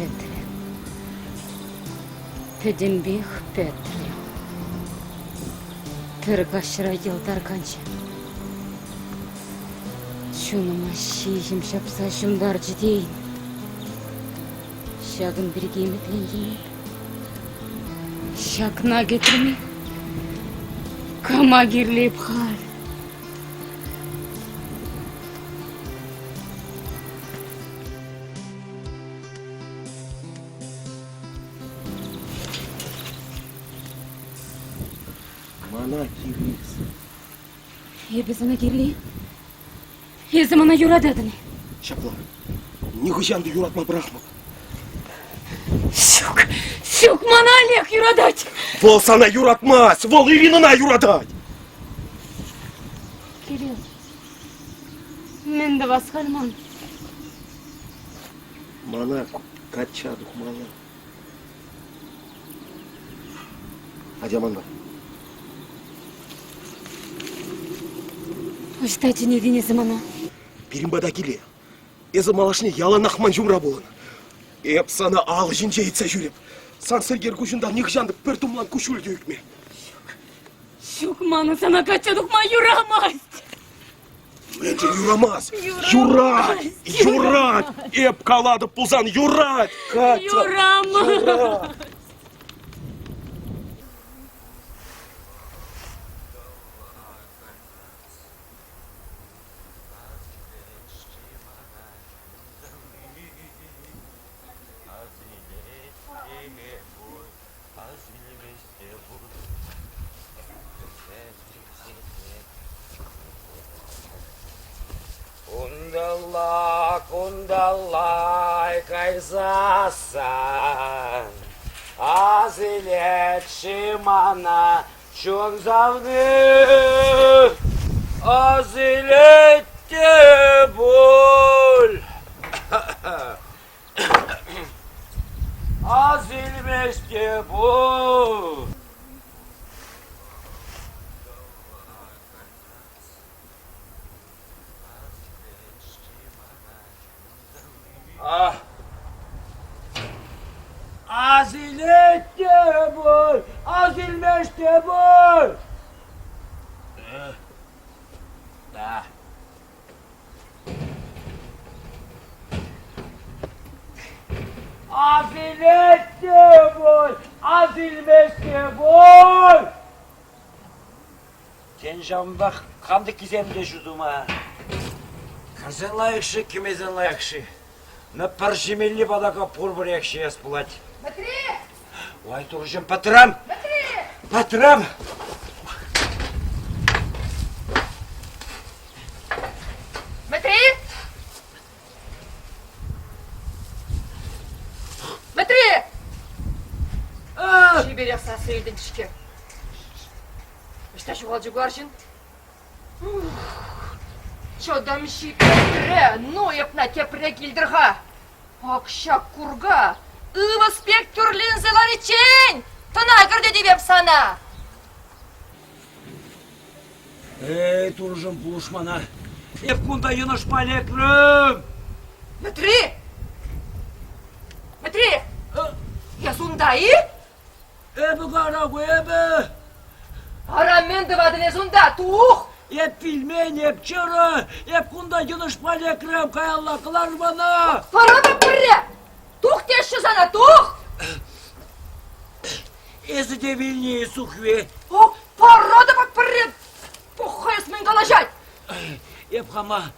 Пӗтрӗ. Пӗтӗмпех пӗтрӗ. Пӗр каҫра йӑлт арканчӗ. Чунӑма ҫиҫӗм ҫапса ҫунтарчӗ тейӗн. Ҫакӑн пирки ӗмӗтлентӗм эп. Ҫакна кӗтрӗм-и? Кама кирлӗ эп халь? Мана кирлӗ. Эпӗ сана кирлӗ. Эсӗ мана юрататӑн-и? Ҫапла. Нихӑҫан та юратма пӑрахмӑп. Ҫук, ҫук, мана Олег юратать. Вӑл сана юратмасть, вӑл Иринӑна юратать. Кирилл, мӗн тӑвас халь ман? Мана качча тухмалла. Атя манпа. Ӑҫта чӗнетӗн эсӗ мана? Пирӗн пата киле. Эсӗ малашне яланах ман ҫумра пулӑн. Эп сана алӑ ҫинче ыйтса ҫӳрӗп. Сан сӗлкер куҫунтан нихӑҫан та пӗр тумлан куҫҫуль те ӳкмӗ. Ҫук, ҫук, манӑн сана качча тухма юрамасть. Мӗншӗн юрамасть? Юрать! Юрать! Эп калатӑп пулсан юрать! Катя! Юрамасть! Юрать! Унталла, кунталла кайсассӑн ас илет-ши мана чун савни? Ас илет те пуль. Ас илмест те пуль. Ас илет те пуль, ас илмест те пуль. Да. Ас илет те пуль, ас илмест те пуль. Тен, ҫавӑнпах кантӑккисем те ҫутӑ мар. Кӗрсен лайӑх-ши, кӗмесен лайӑх-ши? Но пӗр ҫимелли патака пурпӗрех ҫиес пулать. Мӗтри! Ой, турӑҫӑм, пӗтрӗм! Мӗтри! Пӗтрӗм! Мӗтри! Мӗтри! Чиперех сасӑ илтӗнчӗ-ҫке. Ӑҫта ҫухалчӗ ку арҫын? Чӑтӑм ҫитрӗ, ну эпна тепре килтӗр-ха. Ак ҫак курка ывӑс пек тӳрленсе лариччен тӑна кӗртетӗп эп сана. Эй, турӑшӑм, пулӑш мана. Эп кунта йӑнӑшма лекрӗм. Мӗтри! Мӗтри! Эс унта-и? Эпӗ кара ку, эпӗ! Ара, мӗн тӑватӑн эс унта? Тух! Эп вилмен, эп чӗрӗ! Эп кунта йӑнӑшма лекрӗм, каялла кӑлар мана! Хӑрӑпӑп пӗрре! Тух теҫҫӗ сана, тух! Эсӗ те вилнӗ, Сухви. О, паратӑп пӗрре! Пӑх-ха эс мӗн калаҫать! Эп хама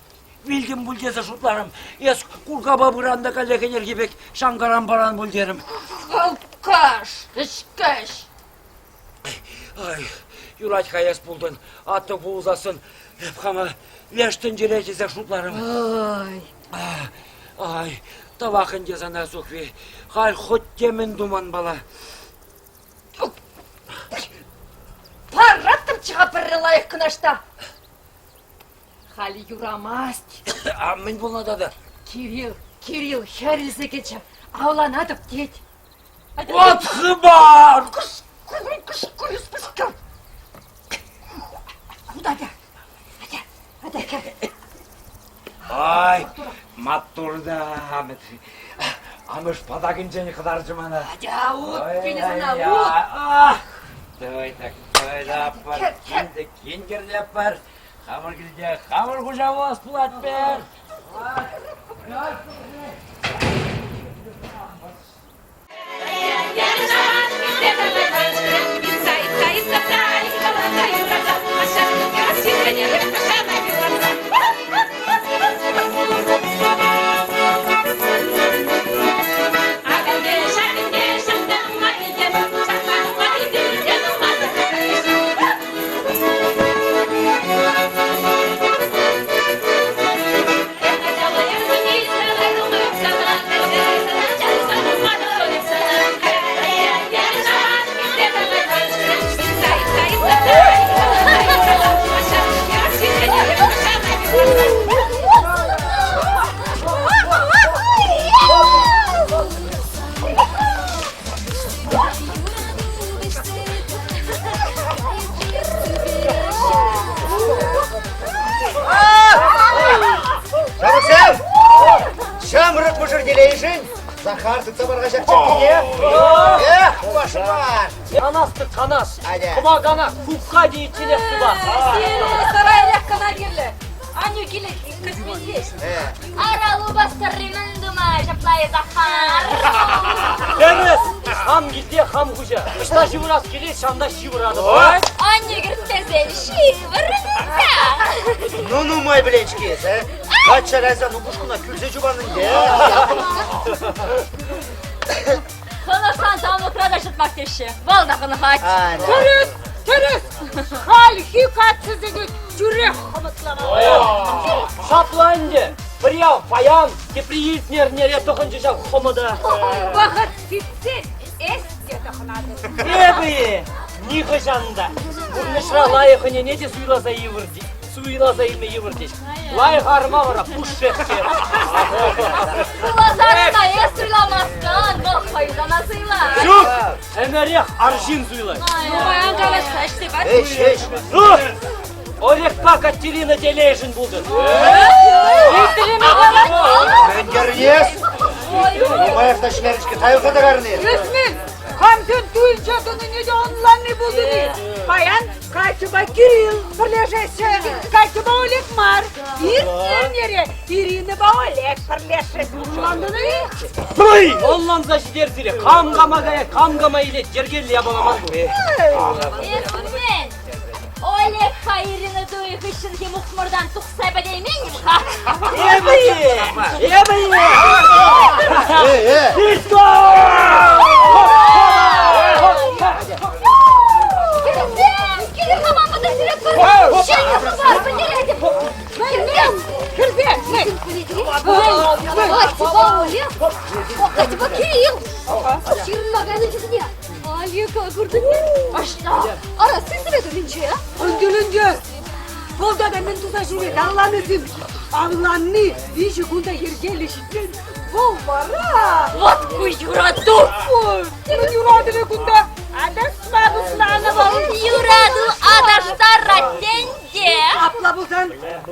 Вилтӗм пуль тесе шутларӑм. Эс куркапа пыран та каллех ӗнерхи пек шанкаран паран пуль терӗм. Алкаш, ӗҫкӗҫ! Ай, юрать-ха эс пултӑн. Аттӑ пулсассӑн эп хама леш тӗнчере тесе шутларӑм. Ай. Ай, тавах ӗнтӗ сана, Сухви. Халь хоть темӗн туманпала. Параттӑмччӗ-ха пӗрре лайӑх кӑнашта. Халӗ юрамасть. А мӗн пулнӑ тата? Кирилл, Кирилл хӗр илсе кӗчӗ. Авланатӑп тет. Вот хыпар! Кӑш, кӑш, Атя, атя, атя, кӗр. Ай, маттур та, амӑш патакӗнчен хӑтарчӗ мана. Атя, ут, тенӗ сана, ут! Давай так, давай да, пар, киндерле пар. Хамӑр килте хамӑр хуҫа пулас пулать пӗр. телейшӗн Захар тытса пар-ха ҫак чаккине. Эх, пашмаш! Канас-тӑк канас. Кӑмакана кукка тейичченех тупас. Сире сарайрех кӑна кирлӗ. Аннӳ киле кӗтмен ҫеҫ. Ара, лупастӑрри мӗн тума ҫапла Захар? Тӗрӗс! Хам килте хам хуҫа. Ӑҫта ҫывӑрас килет, ҫавӑнта ҫывӑратӑп. Аннӳ кӗртмесен ҫывӑр-ха. Ну, нумай пӗлет-ҫке эс, а? Качча кайсан упӑшкуна кӳрсе чупан ӗнтӗ. Хӑнӑхсан тамӑкра та ҫӑтмах теҫҫӗ. Вӑл та хӑнӑхать. Тӗрӗс, тӗрӗс. Хальхи каччӑсене тӳрех хӑмӑтламалла. Ҫапла ӗнтӗ. Пӗр ял паян, тепри иртнӗ эрнере тӑхӑнчӗ ҫав хӑмӑта. Вӑхӑт ҫитсен эс те тӑхӑнатӑн. Эпӗ-и? Нихӑҫан та. Пурнӑҫра лайӑх ӗнене те суйласа йывӑр суйласа илме йывӑр тет. Лайӑх арӑма вара пушшех те. Суйласа арӑма эс суйламастӑн, вӑл хӑй сана суйлать. Ҫук, ӗмӗрех арҫын суйлать. Нумай ан калаҫса ӗҫсе пар. Ӗҫ, ӗҫ. Ну, Олегпа Катерина телейшӗн пултӑр. Мӗн кӗрнес? Нумаях та ӗҫмерӗн-ҫке, тайӑлса та карни. Ӳсмен, камсен туйӑнча тӑнине те ӑнланми пултӑн-и? Паян Катьӑпа Кирилл пӗрлешеҫҫӗ. Катьӑпа Олег мар. Иртнӗ эрнере Иринӑпа Олег пӗрлешрӗҫ. Ӑнлантӑн-и? Ӑнланса ҫитер сире. Кам кама каять, кам кама илет, йӗркеллӗ япала мар ку. Эсмен, Олегпа Ирина туйӗ хыҫҫӑнхи мухмӑртан тухса пӗтеймен-им-ха? Эпӗ-и? Эпӗ-и? Э, э! Диско! Кӗрсем, килӗр-ха ман пата сире ҫӗнӗ хыпар пӗлтеретӗп. Кӗрсем, кӗрсем. Катьӑпа Олег, Катьӑпа Кирилл ҫырӑнма кайнӑ чухне Олега куртӑн-и? Ӑҫта? Ара, сисрӗ тумӗнче. Ӗнтӗ, Вӑл тата мӗн туса ҫӳрет, авланнисем. Авланни виҫӗ кунта йӗркеллӗ ҫитмен. Вӑл вара... Вот ку юрату! Ой, мӗн юратӑвӗ кунта? Аташма пуҫланӑ вӑл. Юрату аташтарать тенте. Апла пулсан,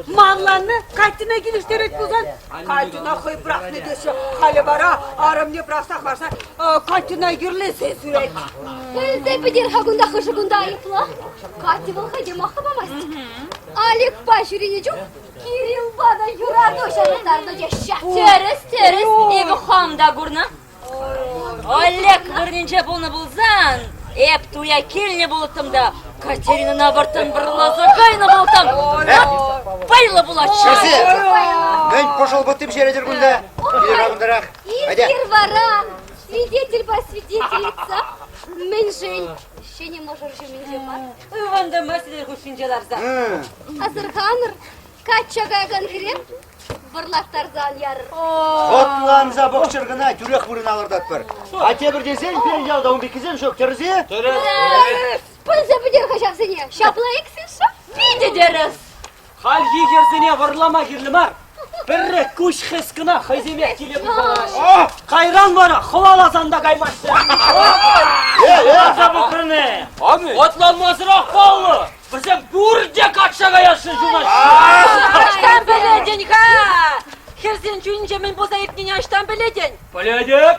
манланнӑ Катьӑна килӗштерет пулсан, Катьӑна хӑй пӑрахнӑ теҫҫӗ. Халӗ вара арӑмне пӑрахсах ларса Катьӑна йӗрлесе сӳрет. Пӗлсе пӗтер-ха кунта хӑшӗ кунта айӑплӑ. Катя вӑл хӑй те маххӑ памасть. Аликпа ҫӳренӗ чух Кириллпа та юрату ҫавӑрттарнӑ теҫҫӗ. Тӗрӗс, тӗрӗс. Эпӗ хам та курнӑ. Олег вырӑнӗнче пулнӑ пулсан, эп туя килнӗ пулӑттӑм та Катеринӑна вӑрттӑн вӑрласа кайнӑ пулӑттӑм. Вӑйлӑ пулатчӗ. Ҫӗрсе! Мӗн пӑшӑл пӑттим ҫеретӗр кунта? Килӗр кунтарах. Атя. Эсир вара свидетель по свидетельница. Мӗншӗн ҫӗнӗ мӑшӑр ҫумӗнче мар? Ывӑнтӑмӑр сӗтел хушшинче ларса. Асӑрханӑр, качча каякан хӗре вӑрлаттарса ан ярӑр. Хӑтланса пӑхчӑр кӑна, тӳрех вырӑна лартатпӑр. А тепӗр тесен пирӗн ялта ун пеккисем ҫук, тӗрӗс-и? Тӗрӗс. Пӗлсе пӗтер-ха ҫавсене. Ҫапла иксӗш. Питӗ тӗрӗс. Хальхи хӗрсене вӑрлама кирлӗ мар. Пӗрре куҫ хӗс кӑна хӑйсемех киле пухалаҫҫӗ. Кайран вара хӑваласан та каймаҫҫӗ. Хӑваласа пӑхрӑн-и? Отланмасӑрах паллӑ. Вӗсем пурте качча каясшӑн ҫунаҫҫӗ. Ӑҫтан пӗлетӗн-ха? Хӗрсен чунӗнче мӗн пулса иртнине ӑҫтан пӗлетӗн? Пӗлетӗп.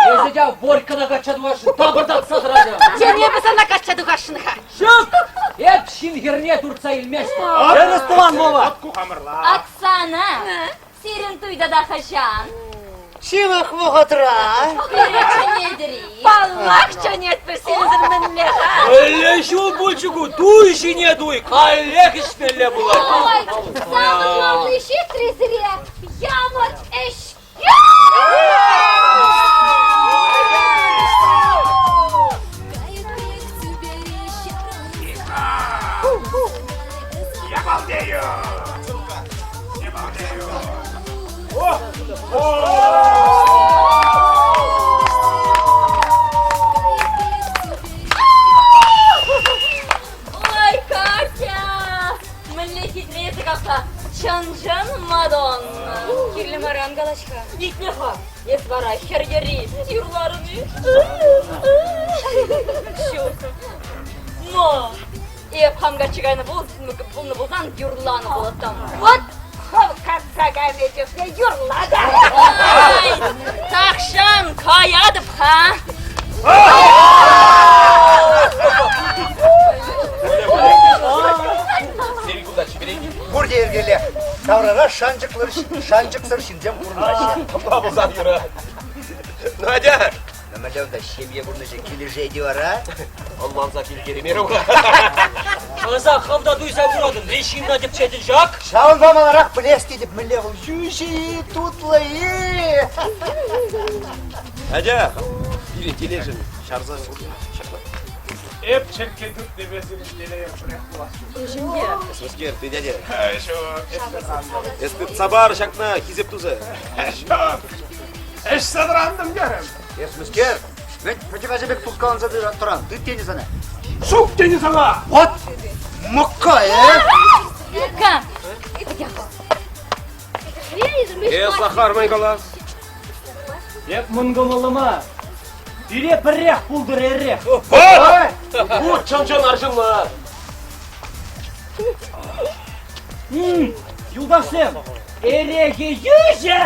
Эсӗ те Борькӑна качча тухасшӑн тапӑртатса тӑратӑн. Тен, эпӗ сана качча тухасшӑн-ха. Ҫук! Эп ҫын хӗрне туртса илместӗп. Тӗрӗс тӑван Вова. Оксана, сирӗн туй тата хӑҫан? Ҫывӑх вӑхӑтра. Пире чӗнетӗр-и? Паллах чӗнетпӗр сирӗнсӗр мӗнле-ха? Мӗнле ҫул пулчӗ ку? Туй ҫине туй, каллех ӗҫмелле пулать. Ой, савӑнмалли ҫитрӗ сире, ямӑт ӗҫ. Я балдею! Я балдею! О! Ой, Катя! Мӗнле хитре эсӗ капла! Чӑн-чӑн Мадонна! Кирлӗ мар ан калаҫ-ха. Итле-ха, эс вара хӗр йӗри юрларӑн-и? Ҫук. Но эп хам качча кайнӑ пулнӑ пулсан юрланӑ пулӑттӑм. Вот хӑв кат. Юратса кайнӑ чухне юрла та. Ай, тахҫан каятӑп-ха. Пурте йӗркеллех. Таврара шанчӑклӑ шанчӑксӑр ҫынсем пурӑнаҫҫӗ. Апла пулсан юрать. Надя! Ну, мӗнле унта ҫемье пурнӑҫӗ килӗшет-и вара? Ӑнланса килтереймерӗм-ха. Ӑса хӑв та туйса куратӑн, мӗн ҫынна тӗпчетӗн ҫак? Ҫавӑнпа маларах пӗлес тетӗп, мӗнле вӑл йӳҫӗ-и, тутлӑ-и? Надя, пире телешӗн чарса ҫапла. Эп черкке тытнипе сирӗн телейӗр пӗрех пулас ҫук. Эсмӗскер, ты дядя. Ҫук, Эс тытса пар ҫакна хисеп туса. Ҫук, ӗҫсе тӑрантӑм терӗм. Эс мӗскер? Вӗт пӗчӗк ача пек турткаланса тӑран. Тыт тенӗ сана. Ҫук тенӗ сана! Вот! Мӑкка, э? Мӑкка! Э, Сахар, мӗн калас? Эп мӑнкӑмӑллӑ мар. Пире пӗрех пултӑр эрех. Вот! Вот чӑн-чӑн арҫынла! Юлташсем, эрехӗ йӳҫӗ!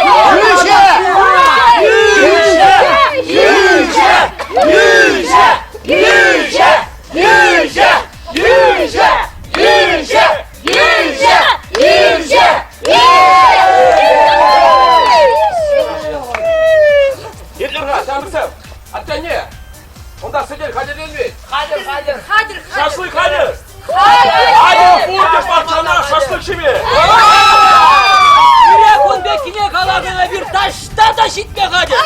Йӳҫӗ! Йӳҫӗ! Йӳҫӗ! Йӳҫӗ! Йӳҫӗ! Йӳҫӗ! Йӳҫӗ! Йӳҫӗ! Йӳҫӗ! Йӳҫӗ! Итлӗр-ха, ҫамрӑксем! Атте-анне! Унта сӗтел хатӗрленмен. Хатӗр, хатӗр. Хатӗр, хатӗр. Шашлык хатӗр. Хатӗр пурте пахчана шашлык ҫиме. Пире кун пеккине калакан эпир таҫта та ҫитме хатӗр.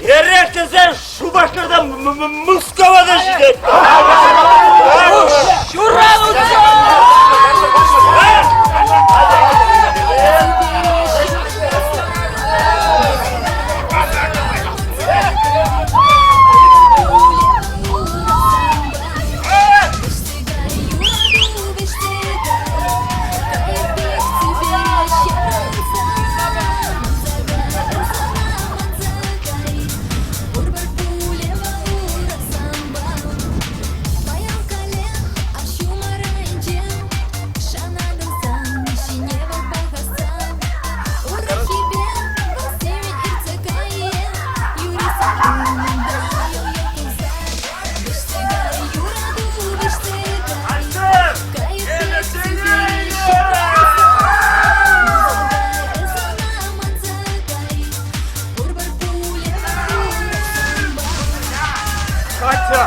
Эрех тесен Шупашкарта Мускава та ҫитет. Ҫуралнӑ! Катя!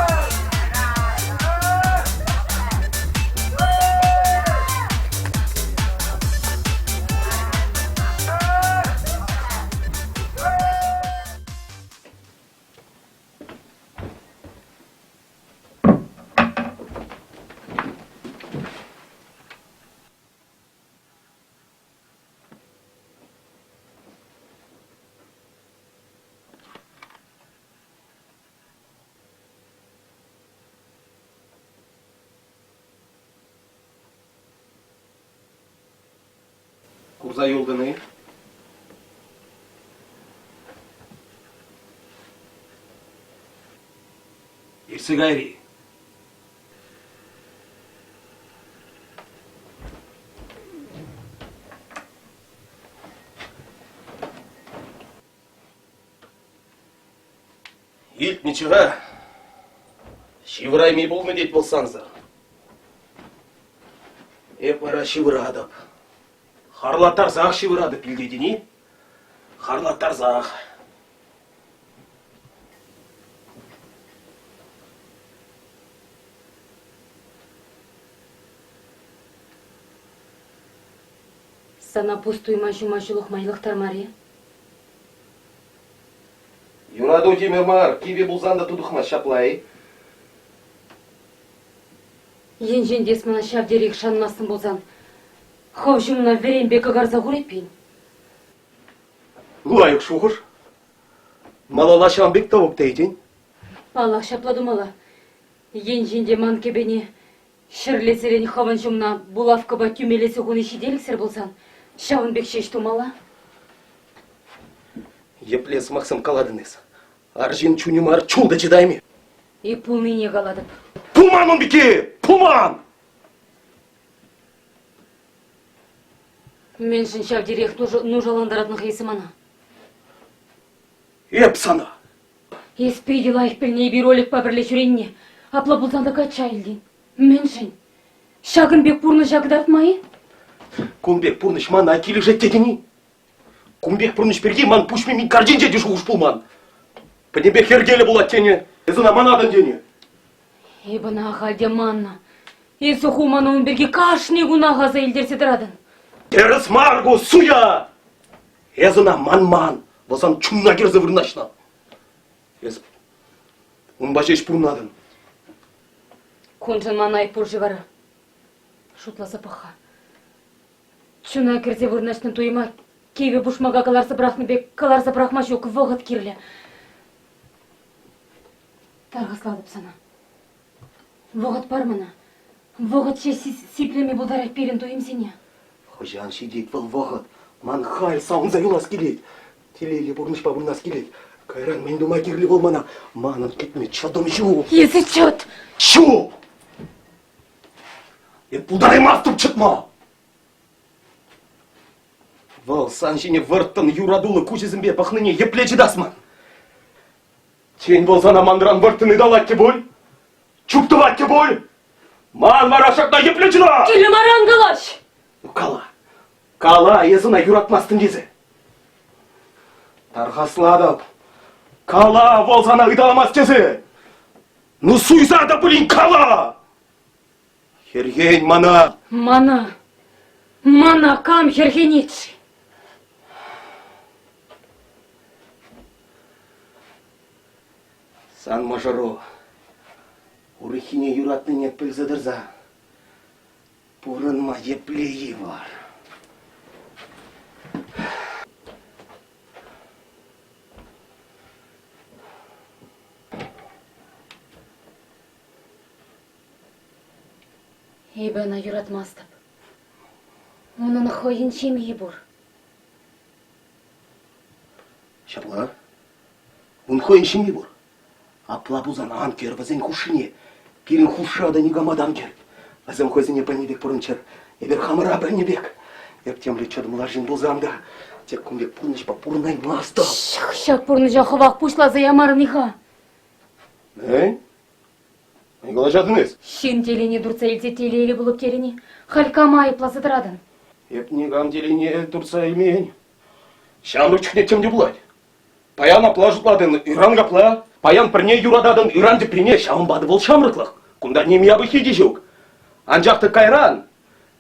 Курса юлтӑн-и? Иртсе кайри. Илтнӗччӗ-ха. Ҫывӑрайми пулнӑ тет вӑл сансӑр. Эп вара ҫывӑратӑп. Харлаттарсах ҫывӑратӑп, илтетӗн-и? Харлаттарсах. Сана пус туйма ҫума ҫулӑхма йӑлӑхтармар-и? Юрату теме мар, кивӗ пулсан та тутӑхмасть ҫапла-и? Енчен те эс мана ҫав териех шанмастӑн пулсан, хӑв ҫумна вӗренпе кӑкарса хур эппин. Лайӑх шухӑш. Малалла ҫавӑн пек тӑвӑп тетӗн. Паллах, ҫапла тумалла. Енчен те ман кӗпене ҫӗрлесерен хӑвӑн ҫумна булавкӑпа тӳмелесе хуни ҫителӗксӗр пулсан, ҫавӑн пек ҫеҫ тумалла. Епле сӑмахсем калатӑн эс? Арҫын чунӗ мар, чул та чӑтайми. Эп пулнине калатӑп. Пулман ун пекки! Пулман! Мӗншӗн ҫав териех нушалантаратӑн-ха эсӗ мана? Эп сана. Эс питӗ лайӑх пӗлнӗ эпир Олегпа пӗрле ҫӳренине. Апла пулсан та качча илтӗн. Мӗншӗн? Ҫакӑн пек пурнӑҫа кӑтартма-и? Кун пек пурнӑҫ мана килӗшет тетӗн-и? Кун пек пурнӑҫ пирки ман пуҫ мимин карчинче те шухӑш пулман. Пӗтӗмпех йӗркеллӗ пулать тенӗ. Эс ӑна манатӑн тенӗ. Эп ӑна ахаль те маннӑ. Эсӗ ху мана ун пирки кашни кунах аса илтерсе тӑратӑн. Тӗрӗс мар ку, суя! Эс ӑна манман, вӑл сан чунна кӗрсе вырнаҫнӑ. Эс унпа ҫеҫ пурӑнатӑн. Куншӑн ман айӑп пур-ши вара? Шутласа пӑх-ха. Чуна кӗрсе вырнаҫнӑ туйӑма кивӗ пушмака кӑларса пӑрахнӑ пек кӑларса пӑрахма ҫук, вӑхӑт кирлӗ. Тархаслатӑп сана. Вӑхӑт пар мана. Вӑхӑт ҫеҫ сиплеме пултарать пирӗн туйӑмсене. Хӑҫан ҫитет вӑл вӑхӑт? Ман халь савӑнса юлас килет. Телейлӗ пурнӑҫпа пурӑнас килет. Кайран мӗн тума кирлӗ вӑл мана? Манӑн кӗтме чӑтӑм ҫук. Эсӗ чӑт! Ҫук! Эп пултараймастӑп чӑтма! Вӑл сан ҫине вӑрттӑн юратуллӑ куҫӗсемпе пӑхнине епле чӑтас ман? Тен, вӑл сана манран вӑрттӑн ыталать те пуль? Чуптӑвать те пуль? Ман вара ҫакна епле чӑтас? Кирлӗ мар ан калаҫ! Ну, кала. Кала, эс ӑна юратмастӑн тесе. Тархаслатӑп. Кала, вӑл сана ыталамасть тесе. Ну, суйса та пулин кала! Хӗрхен мана! Мана! Мана кам хӗрхенет-ши? Сан мӑшӑру урӑххине юратнине пӗлсе тӑрса пурӑнма епле йывӑр. Эпӗ ӑна юратмастӑп. Унӑн хӑйӗн ҫемйи пур. Ҫапла. Ун хӑйӗн ҫемйи пур. Апла пулсан ан кӗр вӗсен хушшине. Пирӗн хушша та никама та ан кӗр. Вӗсем хӑйсене пӗлнӗ пек пурӑнччӑр. Эпир хамӑра пӗлнӗ пек. Эп темле чӑтӑмлӑ арҫын пулсан та тек кун пек пурнӑҫпа пурӑнаймастӑп. Ҫак пурнӑҫа хӑвах пуҫласа ямарӑн-и-ха? Мӗн? Мӗн калаҫатӑн эс? Ҫын телейне туртса илсе телейлӗ пулӑп терӗн-и? Халь кама айӑпласа тӑратӑн? Эп никам телейне туртса илмен. Ҫамрӑк чухне тем те пулать. Паян апла шутлатӑн, ыран капла. Паян пӗрне юрататӑн, ыран теприне. Ҫавӑнпа та вӑл ҫамрӑклӑх. Кунта ним япӑххи те ҫук. Анчах та кайран,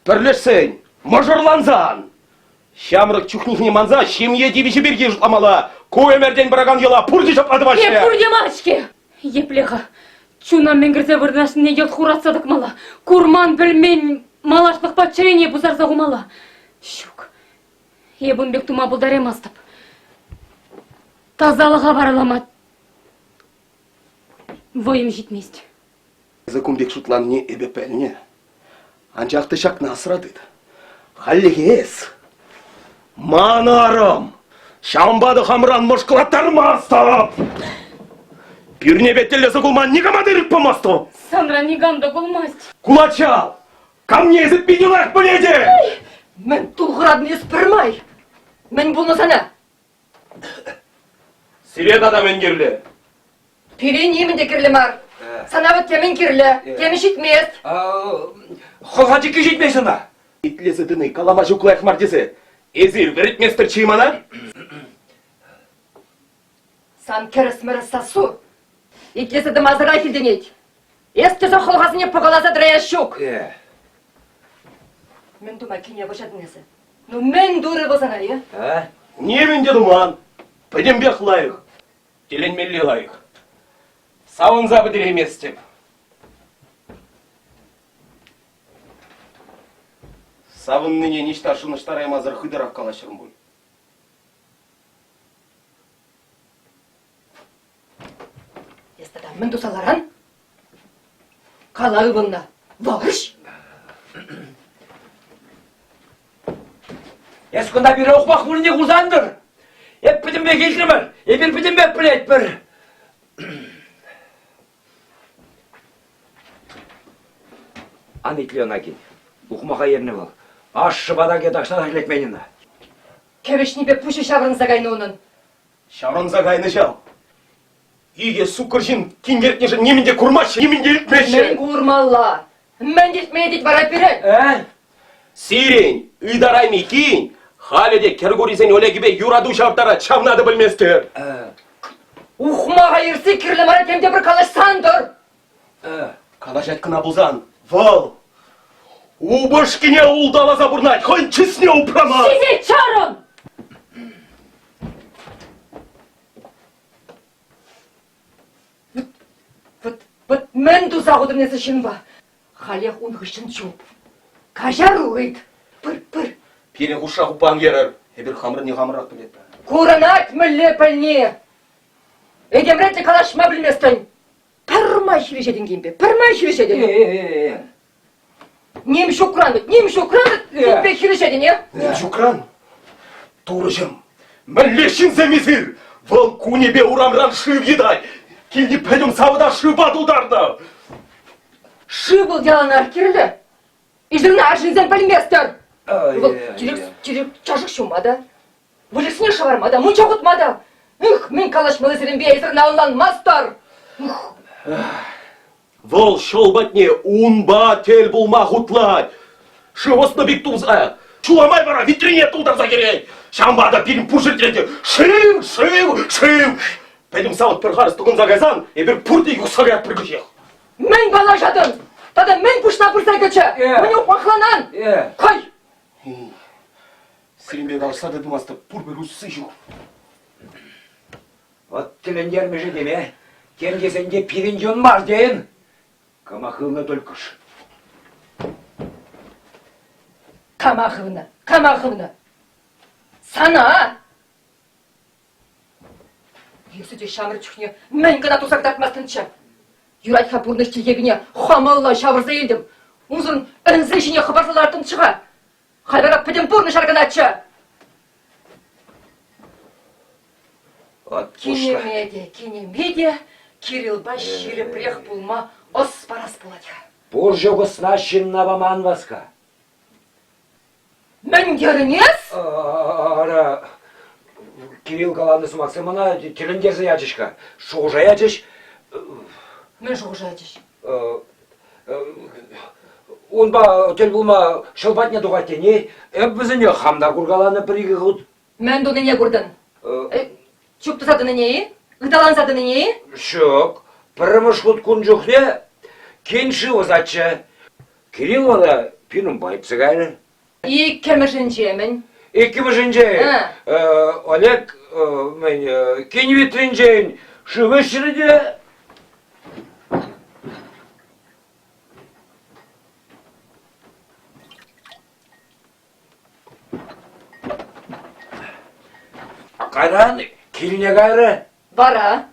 пӗрлешсен, мӑшӑрлансан, ҫамрӑк чухнехине манса ҫемье тивӗҫӗ пирки шутламалла. Ку ӗмӗртен пыракан йӑла пурте ҫапла тӑваҫҫӗ. Эп пурте мар-ҫке. Епле-ха? Чуна мӗн кӗрсе вырнаҫнине йӑлт хуратса тӑкмалла. Курман, пӗлмен малашлӑхпа чӗрене пусарса хумалла. Ҫук, эп ун пек тума пултараймастӑп. Тасалӑха варалама вӑйӑм ҫитмест. Эсӗ кун пек шутланине эпӗ пӗлнӗ. Анчах та ҫакна асра тыт. Хальлӗхе эс ман арӑм. Ҫавӑнпа та хамран мӑшкӑлаттармастӑп. Пӳрнепе тӗллесе кулма никама та ирӗк памастӑп. Санран никам та кулмасть. Кулачал! Камне эсӗ питӗ лайӑх пӗлетӗн! Мӗн тулхӑратӑн эс пӗрмай? Мӗн пулнӑ сана? Сире тата мӗн кирлӗ? Пире нимӗн те кирлӗ мар. Сана вӑт темӗн кирлӗ, темӗн ҫитмест. Хӑлха чикки ҫитмест ӑна. Итлесе тӑни калама ҫук лайӑх мар тесе. Эсир вӗрентместӗр-чи мана? Сан кӗрӗс-мӗрӗс сассу итлесе тӑмасӑрах илтӗнет. Эс тӗсӗр хӑлхасене пӑкаласа тӑраяс ҫук. Мӗн тума кине вӑрҫатӑн эсӗ? Ну мӗн турӗ вӑл сана, е? Нимӗн те туман. Пӗтӗмпех лайӑх. Тӗлӗнмелле лайӑх. Савӑнса пӗтерейместӗп. Савӑннине ниҫта шӑнӑҫтараймасӑр хытӑрах калаҫрӑм пуль. Эс тата мӗн туса ларан? Кала ывӑлна, вӑрҫ! Эс кунта пире ухмах вырӑнне хурсан-тӑр. Эп пӗтӗмпех илтрӗмӗр, эпир пӗтӗмпех пӗлетпӗр. Ан итле ӑна, кин. Ухмаха ернӗ вӑл. Ашшӗ патакӗ тахҫанах лекмен ӑна. Кӗвӗҫнипе пуҫӗ ҫаврӑнса кайнӑ унӑн. Ҫаврӑнса кайнӑ ҫав. Икӗ суккӑр ҫын тинкертнӗшӗн нимӗн те курмаҫҫӗ, нимӗн те илтмеҫҫӗ. Мӗн курмалла? Мӗн илтме тет вара пирӗн? Э? Сирӗн ытарайми кин халӗ те Кӗркурисен Олегӗпе юрату ҫавтарать, ҫавна та пӗлместӗр. Ухмаха ерсе кирлӗ мара тем те пӗр калаҫсан тӑр. Калаҫать кӑна пулсан, вӑл упӑшкине улталаса пурӑнать, хӑйӗн чысне упрама. Ҫисе чарӑн! Вӑт, вӑт мӗн туса хутӑн эсӗ ҫынпа? Халех ун хыҫҫӑн чуп. Каҫару ыйт. Пыр, пыр. Пирӗн хушша хуппа ан ерӗр. Эпир хамӑрӑнне хамӑрах пӗлетпӗр. Курӑнать мӗнле пӗлни. Этемрен те калаҫма пӗлместӗн. Пӗрмай хирӗҫетӗн кимпе, пӗрмай хирӗҫетӗн. Э-э-э. Ним ҫукран вӗт, ним ҫукран вӗт, кимпе хирӗҫетӗн, э? Ним ҫукран? Турӑҫӑм, мӗнле ҫынсем эсир? Вӑл кунӗпе урамран шыв йӑтать. Килти пӗтӗм савӑта шывпа тултарнӑ. Шыв вӑл яланах кирлӗ. Эсир ӑна арҫынсем пӗлместӗр. Вӑл тирек, тирек чашӑк ҫума та, выльӑхсене шӑварма та, мунча хутма та. Эх, мӗн калаҫмалли сирӗнпе, эсир ӑна ӑнланмастӑр. Вӑл ҫӑл патне унпа тӗл пулма хутлать. Шыв ӑснӑ пек тулса, ҫула май вара витрине тултарса кӗрет. Ҫавӑнпа та пирӗн пур ҫӗртре те шыв, шыв, шыв. Пӗтӗм савӑт пӗр харӑс тӑкӑнса кайсан эпир пурте юхса каятпӑр кӗҫех. Мӗн калаҫатӑн? Тата мӗн пуҫна пырса кӗчӗ? Мӗн ухмахланан? Кай! Сирӗнпе калаҫса та тӑмастӑп, пурпӗр усси ҫук. Вӑт тӗлӗнтермӗшӗ теме, тем тесен те пирӗн юн мар тейӗн. Кама хывнӑ толькӑш. Кама хывнӑ? Кама хывнӑ? Сана! Эсӗ те ҫамрӑк чухне мӗн кӑна туса кӑтартмастӑнччӗ. Юрать-ха пурнӑҫ тилхепине хамалла ҫавӑрса илтӗм. Унсӑрӑн ӗнсе ҫине хӑпарса лартӑмччӗ-ха. Халь вара пӗтӗм пурнӑҫ арканатчӗ. Кинеме те, кинеме те Кирилпа ҫирӗпрех пулма ӑс парас пулать-ха. Пур ҫук ӑсна ҫынна пама ан васка. Мӗн терӗн эс? Ара, Кирилл каланӑ сӑмахсем мана тӗлӗнтерсе ячӗҫ-ха. Шухӑша ячӗҫ. Мӗн шухӑша ячӗҫ? Унпа тӗл пулма ҫӑл патне тухать тени, эп вӗсене хам та куркаланӑ пӗр-икӗ хут. Мӗн тунине куртӑн? Чуп туса тӑнине-и? Ыталанса тӑнине-и? Ҫук. Пӗрремӗш хут кун чухне кин шыв ӑсатчӗ. Кирилл вара пирӗн пайтса кайрӗ. Иккӗмӗшӗнче мӗн? Иккӗмӗшӗнче Олег мӗн кин витринчен шыв ӗҫрӗ те Кайран килне кайрӗ. Вара?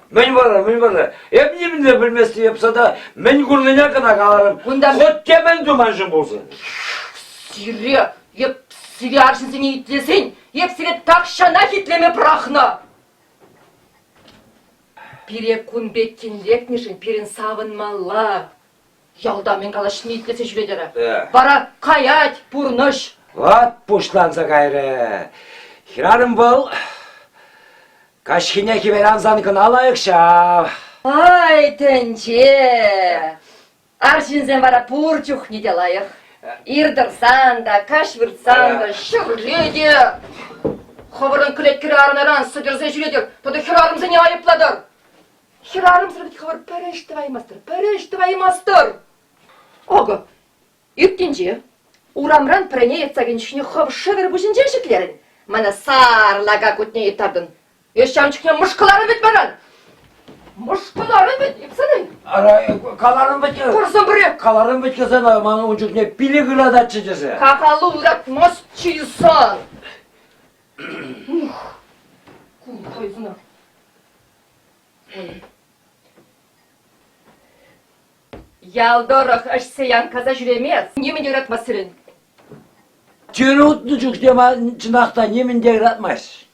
Мӗн вара, мӗн вара? Эп нимӗн те пӗлместӗп, эп сана мӗн курнине кӑна каларӑм. Кунта Хоть те мӗн туманшӑн пулсан. Сире, эп сире арҫынсене итлесен, эп сире тахҫанах итлеме пӑрахнӑ. Пире кун пеккин лекнӗшӗн пирӗн савӑнмалла. Ялта мӗн калаҫни итлесе ҫӳретӗр. Вара каять пурнӑҫ. Ват пуҫланса кайрӗ. Хӗрарӑм вӑл каҫхине хӗвел ансан кӑна лайӑх ҫав. Ай, тӗнче! Арҫынсем вара пур чухне те лайӑх. Ир тӑрсан та, каҫ выртсан та, ҫӗрле те. Хӑвӑрӑн кӗлеткере аран-аран сӗтӗрсе ҫӳретӗр тата хӗрарӑмсене айӑплатӑр. Хӗрарӑмсӑр вӗт хӑвӑр пӗр ӗҫ тӑваймастӑр, пӗр ӗҫ тӑваймастӑр. Акӑ, иртнинче урамран пӗрене йӑтса кӗнӗ чухне хӑв шӗвӗр пуҫӗнчен ҫӗклерӗн, мана сарлака кутне йӑттартӑн. Эс ҫавӑн чухне мӑшкӑларӑн вӗт манран. Мӑшкӑларӑн вӗт, эп санӑн. Ара, каларӑм вӗт. Курсӑм пӗрре. Каларӑм вӗт-ха сана, ман ун чухне пилӗк ырататчӗ тесе. Кахалу ыратмастчӗ сан. Ух, кур хӑй сана. Ял тӑрӑх ӗҫсе янккаса ҫӳремес, нимӗн те ыратмасть сирӗн. Тӳрӗ утнӑ чухне ман чӑнах та нимӗн те ыратмасть.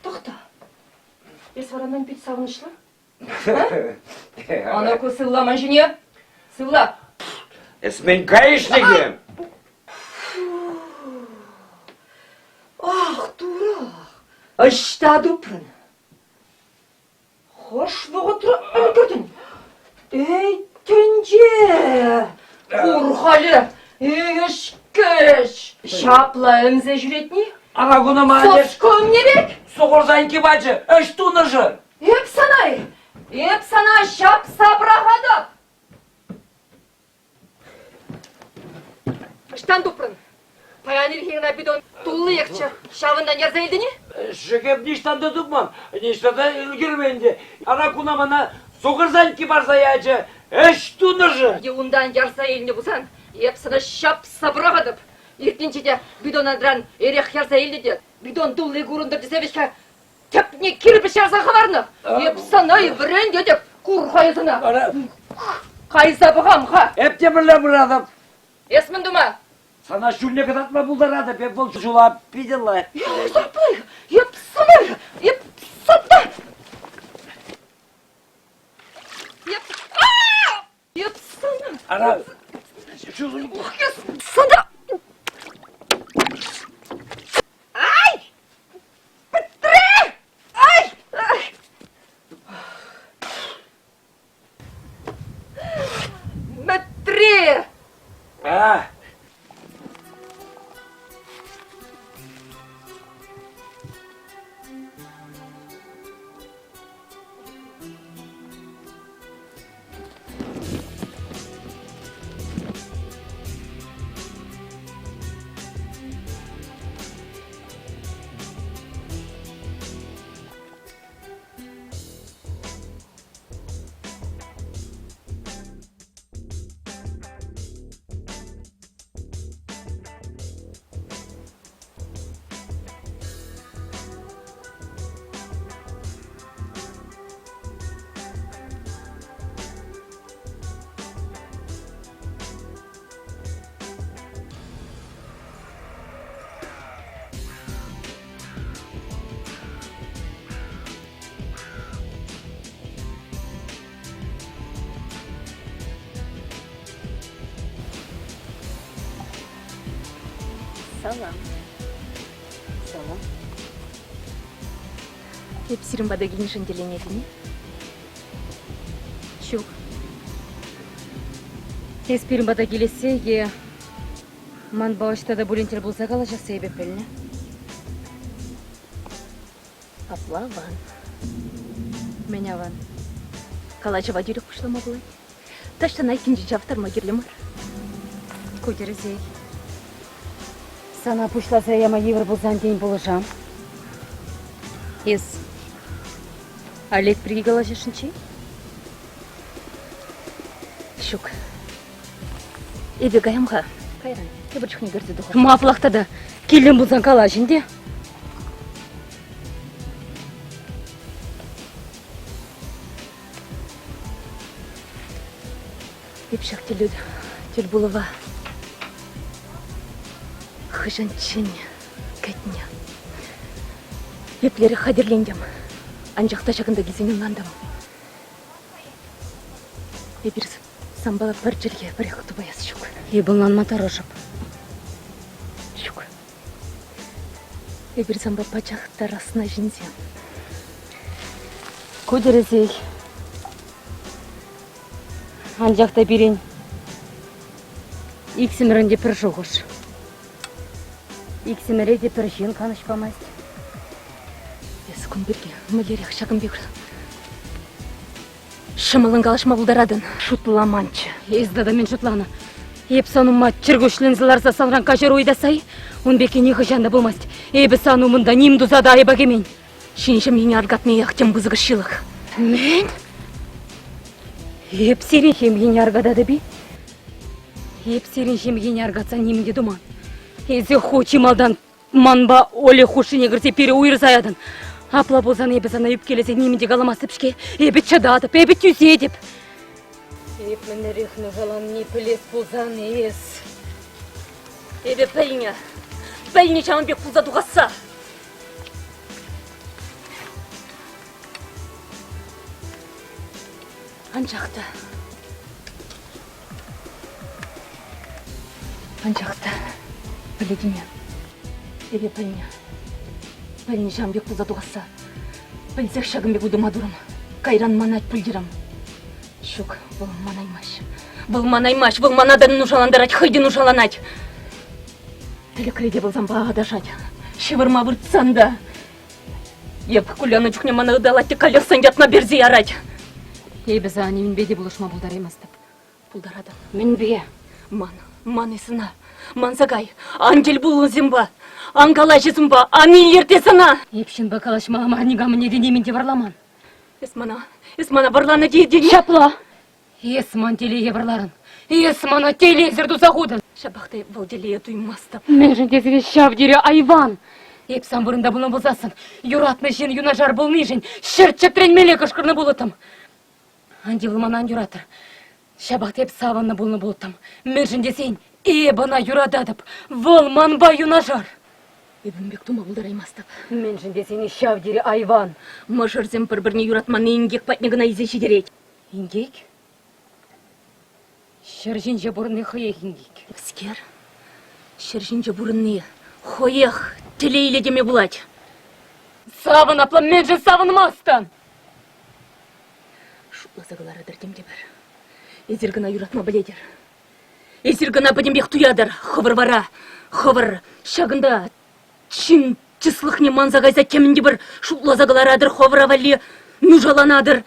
Тӑхта. Эс вара мӗн пит савӑнӑҫлӑ? Ана ку сывла ман ҫине. Сывла. Эс мӗн кайӑшникӗ? Ах, турах! Ӑҫта тупрӑн? Хӑш вӑхӑтра ӗлкӗртӗн? Эй, тӗнче! Кур халӗ, ӗҫкӗҫ! Ҫапла ӗмсе ҫӳретни? Ана куна мана Соску ӗмне пек? Сухӑрсанки пачӗ, ӗҫ тунӑшӑн! Эп сана, эп сана ҫапса пӑрахатӑп! Ӑҫтан тупрӑн? Паян ирхи кӑна бидон туллиехчӗ. Ҫавӑнтан ярса илтӗн-и? Шӗкӗп ниҫтан та тупман, ниҫта та ӗлкӗрмен те. Ара куна мана Сухӑр Санькки парса ячӗ. Ӗҫ тунӑшӑн. Е унтан ярса илнӗ пулсан, эп сана ҫапса пӑрахатӑп. Иртнинче те бидонадран эрех ярса илнӗ те бидон тулли курӑнтӑр тесе вӗҫ-ха тӗпне кирпӗч ярса хӑварнӑ. Эп сана вӗрентетӗп, кур-ха сана. Кайса пӑхам-ха. Эп те пӗрле пыратӑп. Эс мӗн тума? Сана ҫулне кӑтартма пултаратӑп, эп вӑл ҫула питӗ лайӑх. Эп сана, эп сана. Эп, эп сана. Ара, Эп сана. Ай! Пӗтре! Ай! Мӗтри! А? Салам. Салам. Эп сирӗн пата килнӗшӗн тӗлӗнетӗн-и? Ҫук. Эс пирӗн пата килессе е манпа ӑҫта та пулин тӗл пулса калаҫасса эпӗ пӗлнӗ. Апла аван. Мӗн аван? Калаҫӑва тӳрех пуҫлама пулать. Таҫтан айккинчен чавтарма кирлӗ мар. Ку тӗрӗсех. Сана пуҫласа яма йывӑр пулсан тен пулӑшам. Эс Олег пирки калаҫасшӑнччӗ-и? Ҫук. Эпӗ каям-ха. Кайран тепӗр чухне кӗрсе тухап. Ма аплах тата? Килтӗн пулсан калаҫ ӗнтӗ. Эп ҫак тӗлпулӑва хӑҫанччен кӗтнӗ. Еплерех хатӗрлентӗм, анчах та ҫакӑнта килсен ӑнлантӑм. Эпир санпала пӗр чӗлхе пӗрех тупаяс ҫук. Эп ӑнланма тӑрӑшӑп. Ҫук. Эпир санпа пачах та расна ҫынсем. Ку тӗрӗсех. Анчах та пирӗн иксӗмӗрӗн те пӗр шухӑш. Иксӗмӗре те пӗр ҫын канӑҫ памасть. Эс кун пирки мӗнлерех ҫакӑн пек ҫӑмӑллӑн калаҫма пултаратӑн? Шутламанччӗ. Эс тата мӗн шутланӑ? Эп сан умма чӗркуҫленсе ларса санран каҫару ыйтасса-и? Ун пекки нихӑҫан та пулмасть. Эпӗ сан умӑнта ним туса та айӑпа кӗмен. Ҫын ҫемйине аркатниех тем пысӑкӑш ҫылӑх. Мӗн? Эп сирӗн ҫемьене аркататӑп-и? Эп сирӗн ҫемьене аркатса нимӗн те туман. Эсӗ ху чи малтан манпа Оля хушшине кӗрсе пире уйӑрса ятӑн. Апла пулсан эпӗ сана ӳпкелесе нимӗн те каламастӑп-ҫке. Эпӗ чӑтатӑп, эпӗ тӳсетӗп. Эп мӗнлерех нушаланни пӗлес пулсан эс... Эпӗ пӗлнӗ, пӗлнӗ ҫавӑн пек пулса тухасса. Анчах та Анчах та пӗлетӗн-и, эпӗ пӗлнӗ. Пӗлнӗ ҫавӑн пек пулса тухасса. Пӗлсех ҫакӑн пек утӑма турӑм. Кайран манать пӗлтерӗм. Ҫук, вӑл манаймасть. Вӑл манаймасть, вӑл мана та нушалантарать, хӑй те нушаланать. Тӗлӗкре те вӑл санпа аташать. Ҫывӑрма выртсан та. Эп куляннӑ чухне мана ыталать те каллех сан ятна персе ярать. Эпӗ сана нимӗнпе те пулӑшма пултараймастӑп. Пултаратӑн. Мӗнпе? Ман, ман эс ӑна. Манса кай. Ан тӗл пул унсемпа. Ан калаҫ эс унпа. Ан илӗрт эс ӑна. Эп ҫынпа калаҫмалла мар, никамӑнне те нимӗн те вӑрламан. Эс мана, эс мана вӑрланӑ тетӗн. Ҫапла. Эс ман телее вӑрларӑн. Эс мана телейсӗр туса хутӑн. Ҫапах та вӑл телее туймастӑп. Мӗншӗн тесен ҫав тери айван. Эп сан вырӑнта пулнӑ пулсассӑн, юратнӑ ҫын юнашар пулнишӗн ҫӗр чӗтренмелле кӑшкӑрнӑ пулӑттӑм. Ан тив мана ан юратӑр. Ҫапах та эп савӑннӑ пулнӑ пулӑттӑм. Мӗншӗн тесен эп ӑна юрататӑп. Вӑл манпа юнашар. Эп ун пек тума пултараймастӑп. Мӗншӗн тесен ҫав тери айван. Мӑшӑрсем пӗр-пӗрне юратманни инкек патне кӑна илсе ҫитерет. Инкек? Ҫӗр ҫинче пурӑнни хӑех инкек. Мӗскер? Ҫӗр ҫинче пурӑнни хӑех телейлӗ теме пулать. Савӑн апла мӗншӗн савӑнмастӑн? Шутласа кӑларатӑр темтепӗр. Эсир кӑна юратма пӗлетӗр. Эсир кӑна пӗтӗмпех туятӑр. Хӑвӑр вара, хӑвӑр ҫакӑнта ҫын чыслӑхне манса кайса темӗн те пӗр шутласа кӑларатӑр, хӑвӑра валли нушаланатӑр.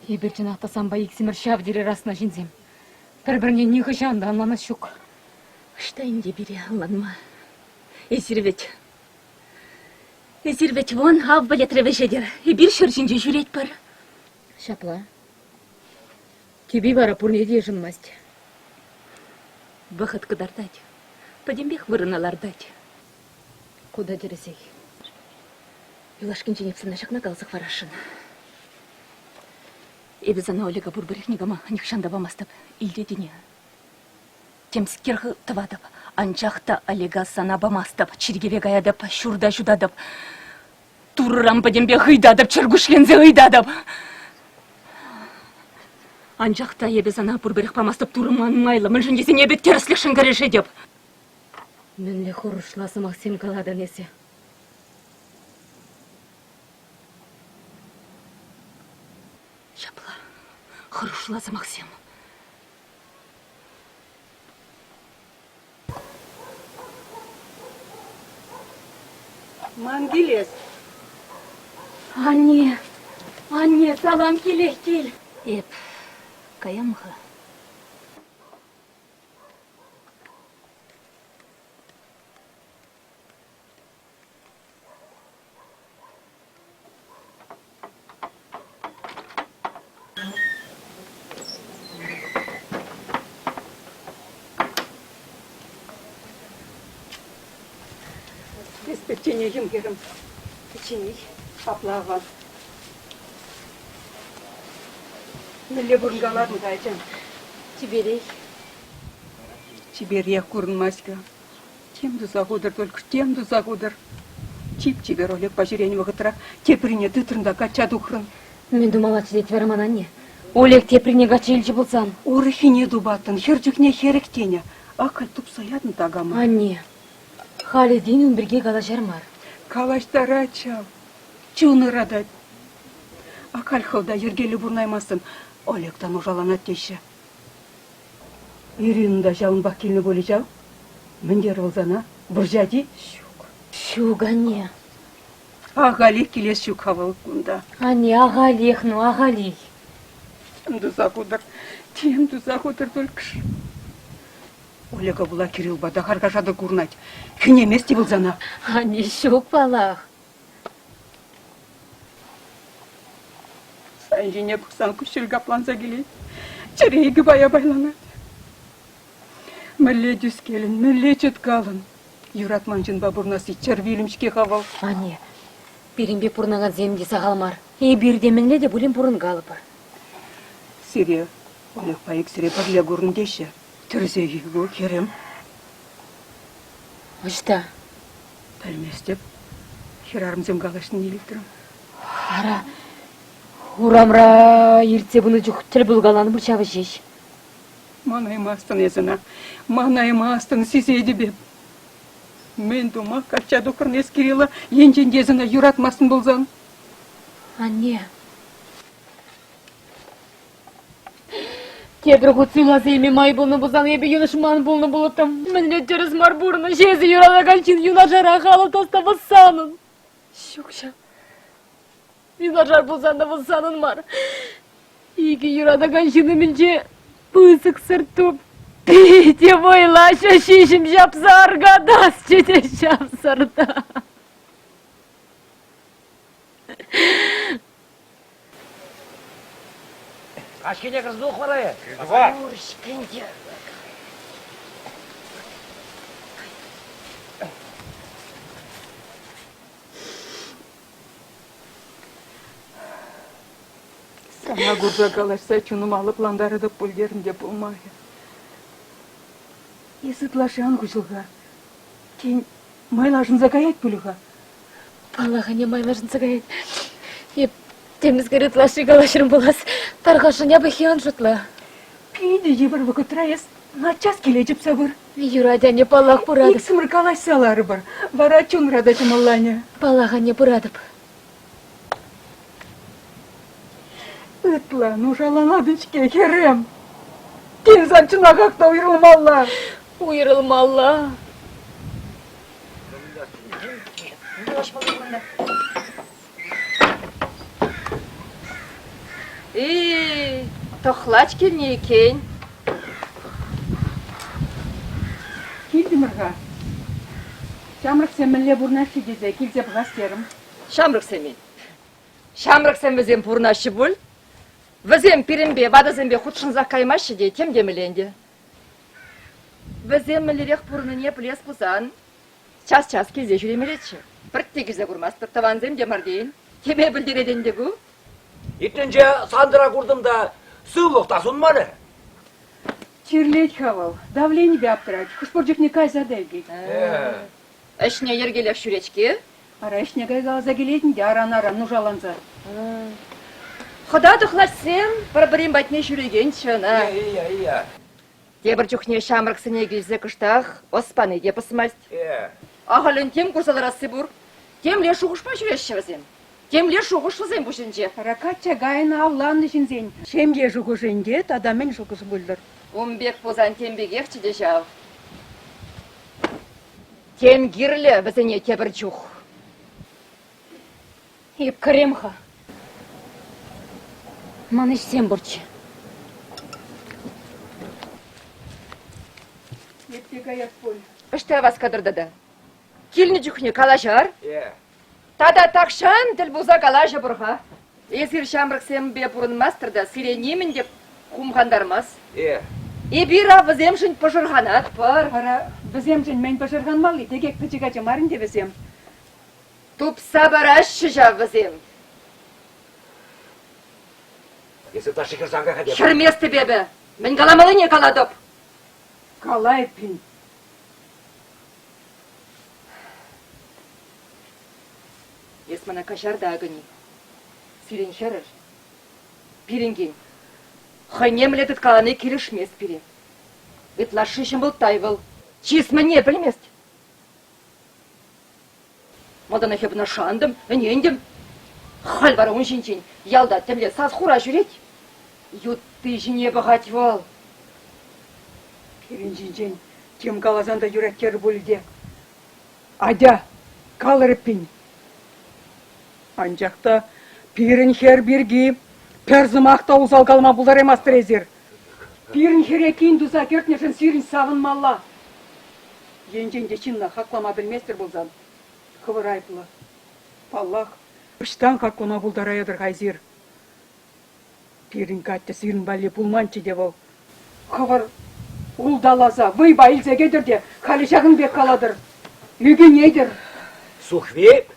Эпир чӑнах та санпа иксӗмӗр ҫав тери расна ҫынсем. Пӗр-пӗрне нихӑҫан та ӑнланас ҫук. Ӑҫта ӗнтӗ пире ӑнланма? Эсир вӗт Эсир вӗт вон ав пӗлӗтре вӗҫетӗр. Эпир ҫӗр ҫинче ҫӳретпӗр. Ҫапла. Тӳпи вара пурне те йышӑнмасть. Вӑхӑт кӑтартать. Пӗтӗмпех вырӑна лартать. Ку та тӗрӗсех. Юлашкинчен эп сана ҫакна каласа хӑварасшӑн. Эпӗ сана Олега пурпӗрех никама нихҫан та памастӑп. Илтетӗн-и? Темскер тӑватӑп, анчах та Олега сана памастӑп. Чиркӗве каятӑп, ҫурта ҫутатӑп. Турӑран пӗтӗмпех ыйтатӑп, чӗркуҫленсе ыйтатӑп. Анчах та эпӗ сана пурпӗрех памастӑп, Турӑ ман майлӑ, мӗншӗн тесен эпӗ тӗрӗслӗхшӗн кӗрешетӗп. Мӗнле хӑрушла сӑмахсем калатӑн эсӗ? Ҫапла, хӑрушла сӑмахсем. Ман килес. Анне, анне, салам килех кил. Эп каям-ха. Эс пӗчченех-им, хӗрӗм? Пӗчченех. Апла аван. Мӗнле пурӑнкалатӑн-ха, ачам? Чиперех. Чиперех курӑнмасть-ха. Тем туса хутӑр только, тем туса хутӑр. Чип-чипер Олегпа ҫӳренӗ вӑхӑтра теприне тытрӑн та качча тухрӑн. Мӗн тумаллаччӗ тет вара ман анне? Олег теприне качча илчӗ пулсан? Урӑххине тупаттӑн, хӗр чухне хӗрӗх тенӗ. Ак халь тупса ятӑн такама. Анне, халӗ тин ун пирки калаҫар мар. Калаҫтарать ҫав. Чун ыратать. Ак халь хӑв та йӗркеллӗ пурӑнаймастӑн. Олег та нушаланать теҫҫӗ. Ирина та ҫавӑнпах килнӗ пулӗ ҫав. Мӗн терӗ вӑл сана? Вӑрҫать-и? Ҫук. Ҫук, анне. Ахалех килес ҫук-ха вӑл кунта. Анне, ахалех, ну, ахалех. Тем туса хутӑр, тем туса хутӑр только-ш. Олега пула Кириллпа та харкашатӑр курӑнать. Хӗнемест-и вӑл сана? Анне, ҫук паллах. Сан ҫине пӑхсан куҫҫуль капланса килет, чӗре икӗ пая пайланать. Мӗнле тӳскелӗн, мӗнле чӑткалӑн? Юратман ҫынпа пурӑнасси чӗр вилӗм-ҫке-ха вӑл. Анне, пирӗнпе пурӑнакансем те сахал мар. Эпир те мӗнле те пулин пурӑнкалӑпӑр. Сире Олегпа иксӗре пӗрле курнӑ теҫҫӗ. Тӗрӗсех-и ку, хӗрӗм? Ӑҫта? Пӗлместӗп. Хӗрарӑмсем калаҫнине илтрӗм. Ара, Урамра иртсе пынӑ чух тӗл пулкаланӑ пуль ҫавӑ ҫеҫ. Манаймастӑн эс ӑна, манаймастӑн, сисетӗп эп. Мӗн тума качча тухрӑн эс Кирила, енчен те эс ӑна юратмастӑн пулсан? Анне, Тепӗр хут суйласа илме май пулнӑ пулсан эпӗ йӑнӑшман пулнӑ пулӑттӑм. Мӗнле тӗрӗс мар пурнӑҫ эсӗ юратакан ҫын юнашарах алӑ таста вӑл санӑн. Ҫук ҫав. Юнашар пулсан та вӑл санӑн мар. Икӗ юратакан ҫын умӗнче пысӑк сӑрт-ту питӗ вӑйлаҫҫӗ ҫиҫӗм ҫапса аркатасчӗ те ҫав сӑрта. Каҫхине кӗрсе тух вара. Пур-ҫке Сана курса калаҫса чунӑма лӑплантаратӑп пуль терӗм те пулмарӗ. Эс ытлашши ан хуҫӑл-ха. Тен, майлашӑнса каять пулӗ-ха. Паллах, ӗне майлашӑнса каять. Эп темӗскер ытлашши калаҫрӑм пулас. Тархасшӑн япӑххи ан шутла. Питӗ йывӑр вӑхӑтра эс наччас киле чупса пыр. Юрать, анне, паллах, пыратӑп. Иксӗмӗр калаҫса ларӑпӑр. Вара чунра та ҫӑмӑлланӗ. Паллах, анне, пыратӑп. Ытла нушаланатӑн-ҫке, хӗрӗм. Тен, сан чӑнахах та уйрӑлмалла. Уйрӑлмалла. Эй, тӑхлач килнӗ иккен. Килтӗмӗр-ха. Ҫамрӑксем мӗнле пурӑнаҫҫӗ тесе килсе пӑхас терӗм. Ҫамрӑксем-и? Ҫамрӑксем вӗсем пурӑнаҫҫӗ пуль. Вӗсем пирӗнпе, ватӑсемпе хутшӑнсах каймаҫҫӗ те тем темелле ӗнтӗ. Вӗсем мӗнлерех пурӑннине пӗлес пулсан час-час килсе ҫӳремеллеччӗ. Пӗртте килсе курмастӑп, тӑвансем те мар тейӗн. Теме пӗлтерет ӗнтӗ ку. Иртнинче Сантӑра куртӑм та сывлӑх та сунмарӗ. Чирлет-ха вӑл, давленипе аптӑрать, хӑш-пӗр чухне кайса та ӳкет. Ӗҫне йӗркелех ҫӳрет-ҫке. Ара, ӗҫне кайкаласа килет ӗнтӗ аран-аран нушаланса. Хӑта тӑхлачсем пӗр-пӗрин патне ҫӳрекенччӗ ӑна. Ия-ия. Тепӗр чухне ҫамрӑксене килсе кӑштах ӑс пани те пӑсмасть. Ахальлӗн тем курса ларасси пур. Темле шухӑшпа ҫӳреҫҫӗ вӗсем. Темле шухӑш вӗсен пуҫӗнче. Ара, качча кайнӑ, авланнӑ ҫынсен ҫемье шухӑшӗнче тата мӗн шухӑш пултӑр? Ун пек пулсан тем пекехчӗ те ҫав. Тем кирлӗ вӗсене тепӗр чух. Эп кӗрем-ха. Ман ӗҫсем пурччӗ. Эп те каяс пуль. Ӑҫта васкатӑр тата? Килнӗ чухне калаҫар. Тата тахҫан тӗл пулса калаҫӑпӑр-ха. Эсир ҫамрӑксемпе пурӑнмастӑр та сире нимӗн те хумхантармасть. Эпир ав вӗсемшӗн пӑшӑрханатпӑр. Ара, вӗсемшӗн мӗн пӑшӑрханмалли? Текех пӗчӗк ача мар ӗнтӗ вӗсем. Тупса параҫҫӗ ҫав вӗсем. Эсӗ ытлашши хӗрсе ан кай-ха тепӗр. Хӗрместӗп эпӗ. Мӗн каламаллине калатӑп. Кала эппин. Эс мана каҫар та акӑни. Сирӗн хӗрӗр, пирӗн кин, хӑйне мӗнле тыткалани килӗшмест пире. Ытлашши ҫӑмӑлттай вӑл, чыс мӗнне пӗлмест. Малтанах эп ӑна шантӑм, ӗнентӗм. Халь вара ун ҫинчен ялта темле сас-хура ҫӳрет. Ютти ҫине пӑхать вӑл. Пирӗн ҫинчен тем каласан та юрать терӗ пуль те. Атя, калӑр эппин. Анчах та пирӗн хӗр пирки пӗр сӑмах та усал калама пултараймастӑр эсир. Пирӗн хӗре кин туса кӗртнӗшӗн сирӗн савӑнмалла. Енчен те ҫынна хаклама пӗлместӗр пулсан, хӑвӑр айӑплӑ. Паллах, ӑҫтан хаклама пултараятӑр-ха эсир? Пирӗн Катя сирӗн валли пулманччӗ те вӑл. Хӑвӑр улталаса вӑйпа илсе кӗтӗр те халӗ ҫакӑн пек калатӑр. Ӳкӗнетӗр. Сухви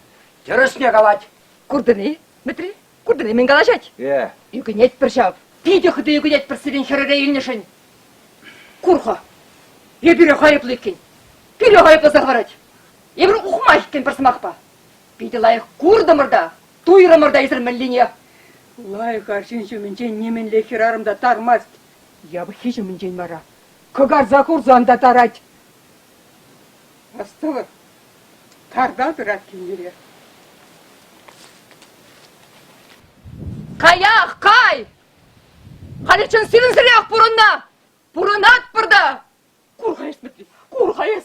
тӗрӗсне калать. Куртӑн-и, Мӗтри? Куртӑн-и, мӗн калаҫать? Э. Ӳкӗнетпӗр ҫав. Питӗ хытӑ ӳкӗнетпӗр сирӗн хӗрӗре илнӗшӗн. Кур-ха, эпирех айӑплӑ иккен. Пирех айӑпласа хӑварать. Эпир ухмах иккен пӗр сӑмахпа. Питӗ лайӑх куртӑмӑр та, туйрӑмӑр та эсир мӗнлине. Лайӑх арҫын ҫумӗнчен нимӗнле хӗрарӑм та тармасть. Япӑххи ҫумӗнчен вара кӑкарса хурсан та тарать. Астӑвӑр, тарта тӑрать килнӗре. Каях, кай! Халиччен сирӗнсӗрех пурӑннӑ! Пурӑнатпӑр та! Кур-ха эс, Мӗтри, кур-ха эс!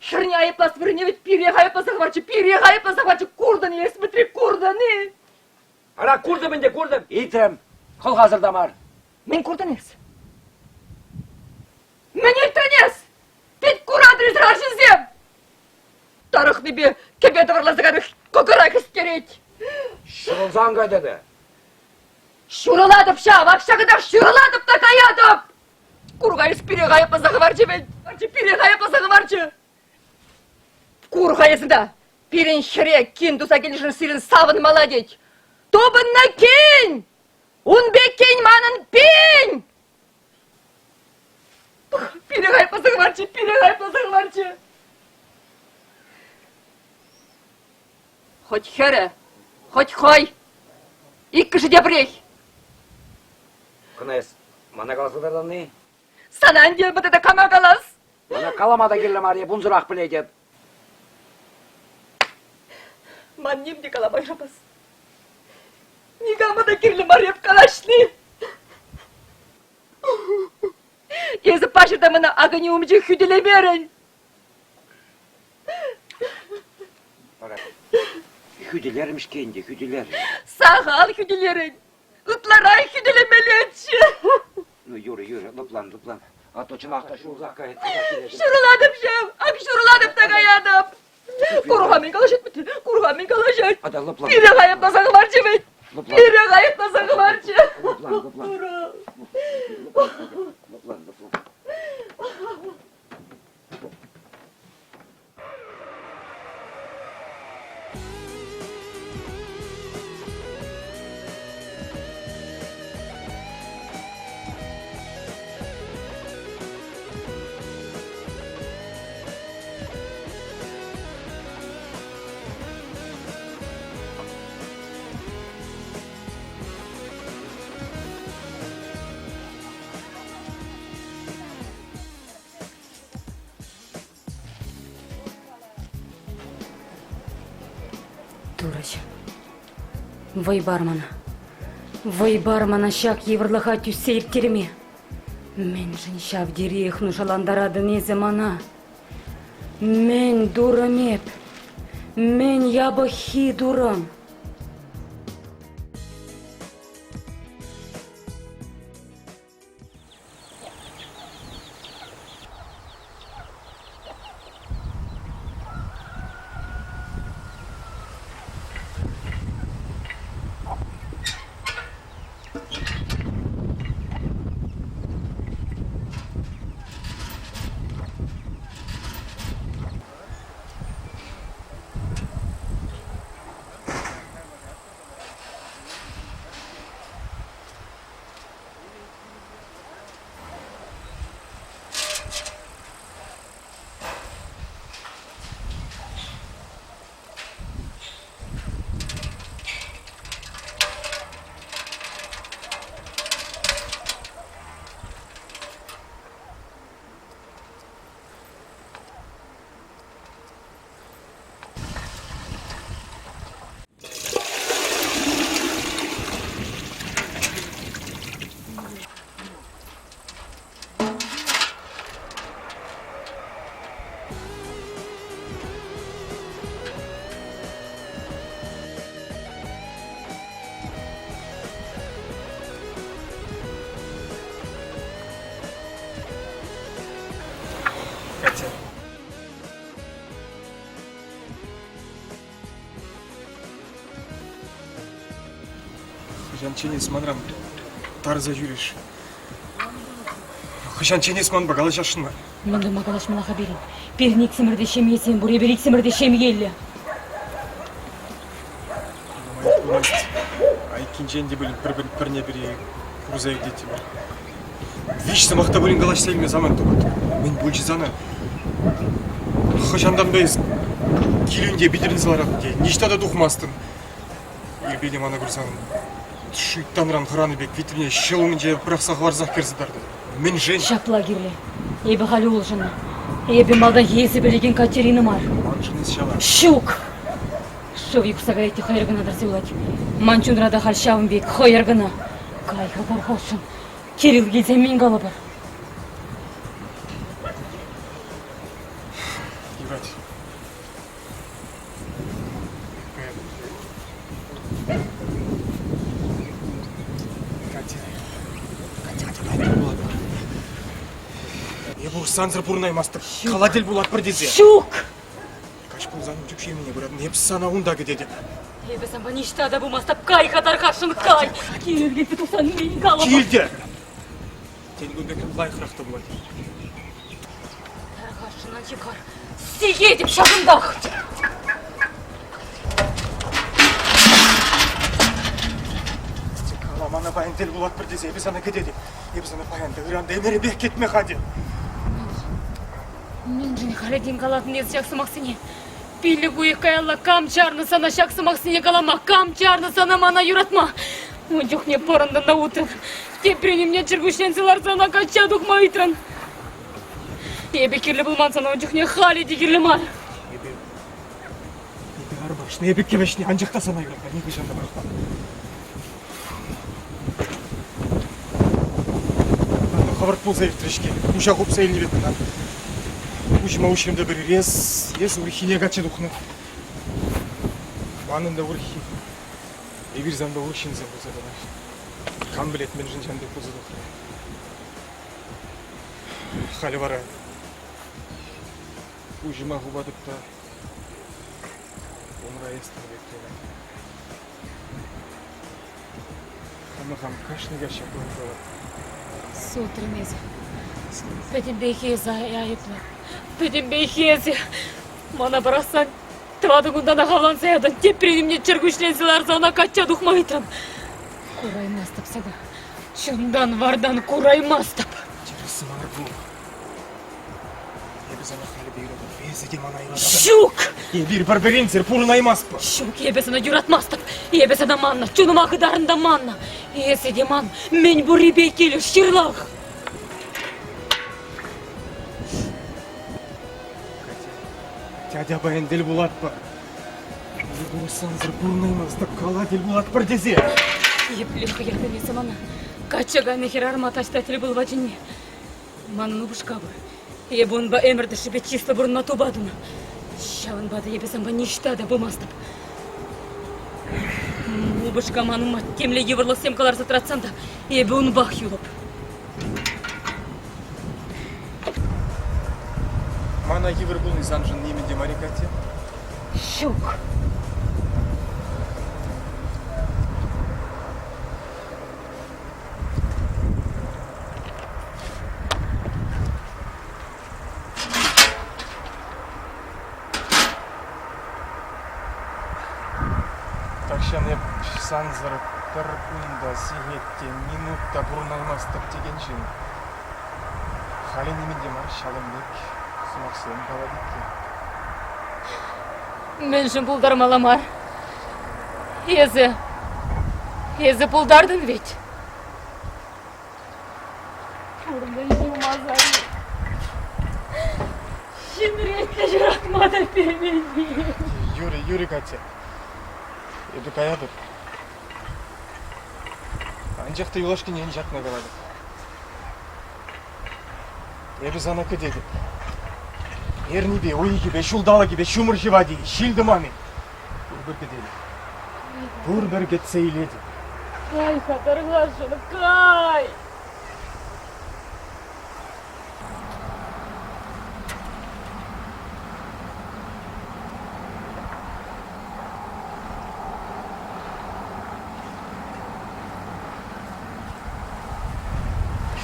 Хӗрне айӑплас вырӑнне вӗт пирех айӑпласа хӑварчӗ, пирех айӑпласа хӑварчӗ. Куртӑн-и эс, Мӗтри, куртӑн-и? Ара, куртӑм ӗнтӗ, куртӑм. Илтрӗм. Хӑлхасӑр та мар. Мӗн куртӑн эс? Мӗн илтрӗн эс? Пит куратӑр эсир арҫынсем! Тарӑхнипе кӗпе тӑварласа кайнӑ кӑкӑра хӗстерет. Ҫурӑлсан кай тата. Ҫурӑлатӑп ҫав, ак ҫакӑнтах ҫурӑлатӑп та каятӑп! Кур-ха эс пире айӑпласа хӑварчӗ вӗт! Пире айӑпласа хӑварчӗ! Кур-ха эс унта, пирӗн хӗре кин туса килнӗшӗн сирӗн савӑнмалла тет. Тупӑннӑ кин! Ун пек кин манӑн пин! Пире айӑпласа хӑварчӗ, пире айӑпласа хӑварчӗ! Хоть хӗрӗ, хоть хӑй. Иккӗшӗ те пӗрех. Кӑна эс мана каласа тӑратӑн-и? Сана ӗнтӗ тата кама калас? Мана калама та кирлӗ мар, эп унсӑрах пӗлетӗп. Ман ним те калама юрамасть. Никама та кирлӗ мар эп калаҫни. Эсӗ паҫӑр та мана акӑни умӗнче хӳтӗлемерӗн. Вара хӳтӗлерӗм-ҫке ӗнтӗ, хӳтӗлерӗм. Сахал хӳтӗлерӗн. Ытларах хӳтӗлемеллеччӗ. Ну, юрӗ, юрӗ, лӑплан, лӑплан. А то чӑнах та ҫурӑлсах каять. Ҫурӑлатӑп ҫав, ак ҫурӑлатӑп та каятӑп. Кур-ха мӗн калаҫать, кур-ха мӗн калаҫать. Ата лӑплан. Пире айӑпласа хӑварчӗ вӗт. Лӑплан. Пире айӑпласа хӑварчӗ. Лӑплан, лӑплан. Лӑплан, лӑплан. Турӑҫӑм, вӑй пар мана. Вӑй пар мана ҫак йывӑрлӑха тӳссе ирттерме. Мӗншӗн ҫав териех нушалантаратӑн эсӗ мана? Мӗн турӑм эп? Мӗн япӑххи турӑм? Катя. Хӑҫанччен эс манран тарса ҫӳреш? Хӑҫанччен эс манпа калаҫасшӑн мар? Мӗн тума калаҫмалла-ха пирӗн? Пирӗн иксӗмӗр те ҫемьесем пур, эпир иксӗмӗр те ҫемьеллӗ. Нумай пулмасть. Айккинчен те пулин пӗр-пӗр пӗрне-пӗри курса иртеттӗмӗр. Виҫ сӑмах та пулин калаҫса илме самант тупӑттӑм. Мӗн пулчӗ сана? Хӑҫантанпа эс килӳнте питӗрӗнсе ларатӑн те, ниҫта та тухмастӑн. Ирпе те мана курсан. Шуйттанран хӑранӑ пек витрене ҫӑл умӗнче пӑрахса хӑварсах кӗрсе тартӑм. Мӗншӗн? Ҫапла кирлӗ. Эпӗ халӗ улшӑннӑ. Эпӗ малтанхи эсӗ пӗлекен Катерина мар. Маншӑн эс ҫавах. Ҫук! Шыв юхса каять те хӑйӑр кӑна тӑрса юлать. Ман чунра та халь ҫавӑн пек хӑйӑр кӑна. Кай-ха тархасшӑн. Кирилл килсен мӗн калӑпӑр? Юрать. Катя. Катя, Катя, тӗл пулатпӑр. Эпӗ сансӑр пурӑнаймастӑп. Кала тӗл пулатпӑр тесе. Ҫук! Каҫ пулсан чӳк ҫемйине пыратӑн. Эп сана унта кӗтетӗп. Эпӗ санпа ниҫта та пымастӑп. Кай-ха тархасшӑн, кай! Кирилл килсе тухсан мӗн калӑпӑр? Килте! Тен, кун пек лайӑхрах та пулать. Тархасшӑн, ан ҫывхар. Сиетӗп ҫакӑнтах! Кала мана паян тӗл пулатпӑр тесе эпӗ сана кӗтетӗп. Эпӗ сана паян та, ыран та ӗмӗрӗпех кӗтме хатӗр. Мӗншӗн халӗ тин калатӑн эс ҫак сӑмахсене? Пилӗк уйӑх каялла кам чарнӑ сана ҫак сӑмахсене калама? Кам чарнӑ сана мана юратма? Ун чухне пӑрӑнтӑн та утрӑн. Теприн умне чӗркуҫленсе ларса ӑна качча тухма ыйтрӑн. Эпӗ кирлӗ пулман сана ун чухне, халӗ те кирлӗ мар. Эпӗ, эпӗ арпашнӑ, эпӗ кӗвӗҫнӗ, анчах та сана юратма нихӑҫан та пӑрахман. Хӑвӑрт пулса иртрӗ-ҫке, куҫа хупса илнӗ пек кӑна. Куҫӑма уҫрӑм та пӗр эс, эс урӑххине качча тухнӑ. Манӑн та урӑххи. Эпир санпа урӑх ҫынсем пулса тӑнӑ. Кам пӗлет, мӗншӗн ҫавӑн пек пулса тухрӗ. Халӗ вара куҫӑма хупатӑп та умра эс тӑнӑ пек туйӑнать. Хама-хам кашни каҫ ҫапла калап. Сутрӑн эсӗ. Пӗтӗмпех эсӗ айӑплӑ. Пӗтӗмпех эсӗ. Мана пӑрахсан тӑватӑ кунтанах авланса ятӑн, теприн умне чӗркуҫленсе ларса ӑна качча тухма ыйтрӑм. Кураймастӑп сана. Чунтан-вартан кураймастӑп. Тӗрӗс мар ку. Эпӗ сана халӗ те юрататӑп, эсӗ те мана юрататӑн. Ҫук! Эпир пӗр-пӗринсӗр пурӑнаймастпӑр. Ҫук, эпӗ сана юратмастӑп. Эпӗ сана маннӑ, чунӑма хытарӑн та маннӑ. Эсӗ те ман мӗн пуррипе килӗш, ҫырлах. Катя, тятя паян тӗл пулатпӑр. Эпир сансӑр пурӑнаймастӑп, кала тӗл пулатпӑр тесе. Епле хӑятӑн эсӗ мана? Качча кайнӑ хӗрарӑма таҫта тӗл пулма чӗнни. Манӑн упӑшка пур. Эпӗ унпа ӗмӗр тӑршшӗпе чыслӑ пурӑнма тупа тунӑ. Ҫавӑнпа та эпӗ санпа ниҫта та пымастӑп. Упӑшка ман ума темле йывӑрлӑхсем кӑларса тӑратсан та эпӗ унпах юлӑп. Мана йывӑр пулни саншӑн нимӗн те мар-и, Катя? Ҫук. Тахҫан эп сансӑр пӗр кун та, сехет те, минут та пурӑнаймастӑп текен ҫын. Халӗ нимӗн те мар, ҫавӑн пек сӑмахсем калать иккен. Мӗншӗн пултармалла мар? Эсӗ, эсӗ пултартӑн вӗт. Пурнӑҫ юмахсари. Ҫын ретне ҫуратма та пеменни. Юрӗ, юрӗ, Катя. Эпӗ каятӑп. Анчах та юлашкинчен ҫакна калатӑп. Эпӗ сана кӗтетӗп. Эрнипе, уйӑхӗпе, ҫулталӑкӗпе ҫумӑр ҫӑвать-и, ҫил-тӑман-и? Пурпӗр кӗтетӗп. Пурпӗр кӗтсе илетӗп. Кай-ха, тархасшӑн, кай!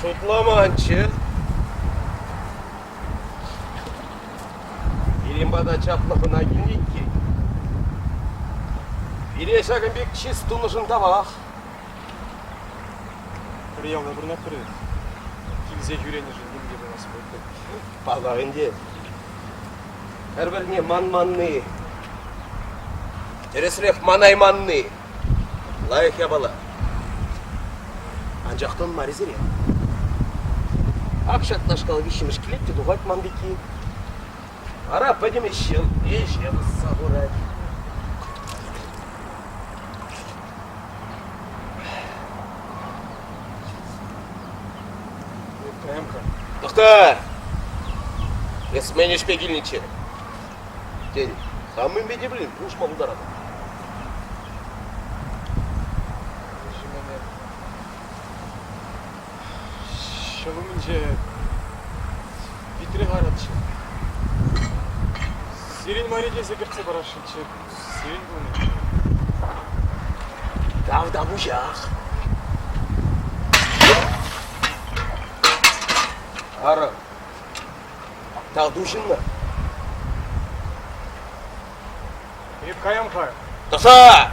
Шутламанччӗ. Пирӗн пата чаплӑ хӑна килнӗ иккен. Пире ҫакӑн пек чыс тунӑшӑн тавах. Пӗр ялта пурӑнатпӑр вӗт. Килсе ҫӳренӗшӗн ним те пулас пуль. Паллах ӗнтӗ. Пӗр-пӗрне манманни, тӗрӗсрех манайманни лайӑх япала. Анчах та ӑнмарӗ сире. Ак ҫакнашкал виҫҫӗмӗш килет те тухать ман пекки. Ара, пӗтӗм ӗҫ ӗҫе пӑсса хурать. Тӑхта! Эс мӗн ӗҫпе килнӗччӗ? Тен, хам мӗнпе те пулин пулӑшма пултаратӑп. Ҫӑл умӗнче витре ларатчӗ. Сирӗн мар-и тесе кӗртсе парасшӑнччӗ. Сирӗн пулнӑ. Тавтапуҫах. Арӑм, тав ҫынна. Эп каям-ха. Тӑса!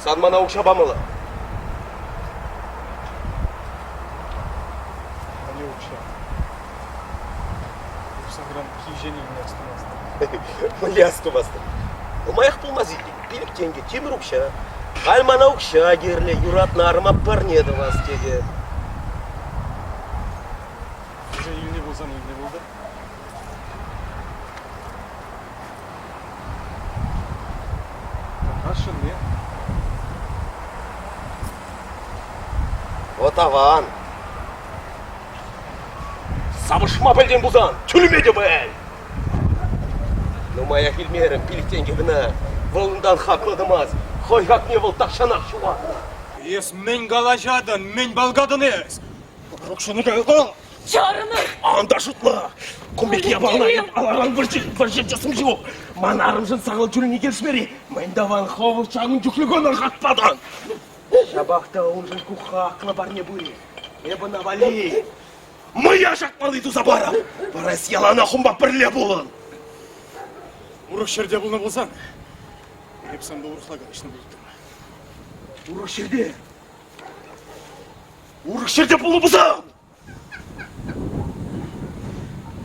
Сан мана укҫа памалла. Мӗнле укҫа? Эп санран кивҫен илме астумастӑп. Мӗнле астумастӑп? Нумаях пулмасть илтӗм. Пилӗк тенкӗ тимӗр укҫа. Халь мана укҫа кирлӗ, юратнӑ арӑма парне тӑвас тетӗп. Уже илнӗ пулсан илнӗ пултӑр. Тархасшӑн-и? Вот аван. Савӑшма пӗлтӗн пулсан, тӳлеме те пӗл. Нумаях илмерӗм, пилӗк тенкӗ кӑна. Вӑл унтан хаклӑ тӑмасть. Хӑй хакне вӑл тахҫанах ҫухатнӑ. Эс мӗн калаҫатӑн, мӗн палкатӑн эс? Укҫуну кайӑкӑ! Чарӑнӑр! Ан та шутла! Кун пек япалана эп аларан вӑрҫӑччасым ҫук. Ман арӑмшӑн сахал тӳлени килӗшмерӗ. Мӗн тӑван хӑвӑр ҫакӑн чухлӗ кӑна хак патӑн? Ҫапах та уншӑн ку хаклӑ парне пулӗ. Эп ӑна валли мӑя ҫакмалли туса парам. Вара эс яланах унпа пӗрле пулӑн. Урӑх ҫӗрте пулнӑ пулсан, эп санпа урӑхла калаҫнӑ пулӑттӑм. Урӑх ҫӗрте? Урӑх ҫӗрте пулнӑ пулсан!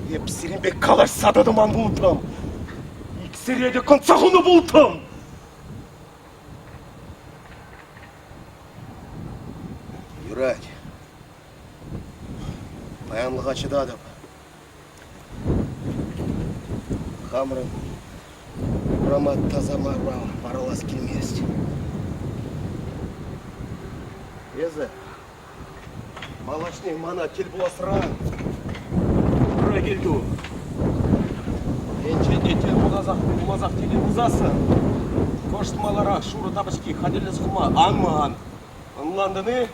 Эп сирӗн пек калаҫса та тӑман пултӑм. Иксӗре те кӑнтса хунӑ пултӑм. Юрать. Паянлӑха чӑтатӑп. Хамӑрӑн урама таса мар варалас килмест. Эсӗ малашне мана тӗл пуласран ырӑ килту. Енчен те тӗл пуласах пуласах тетӗн пулсассӑн, кӑшт маларах шурӑ тапочки хатӗрлесе хума ан ман. Ӑнлантӑн-и?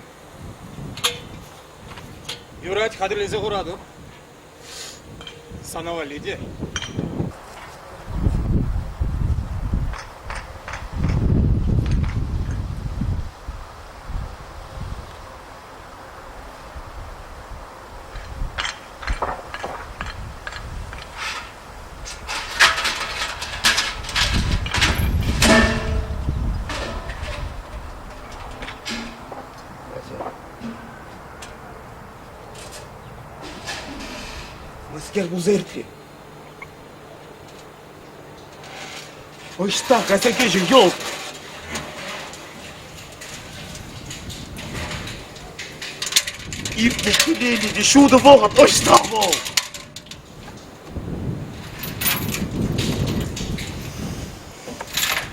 Юрать, хатӗрлесе хуратӑп. Сана валли те. Мӗскер пулса иртрӗ? Ӑҫта кайса кӗчӗ йӑлт? Иртнӗ хӗвелӗ те ҫутӑ вӑхӑт ӑҫта вӑл?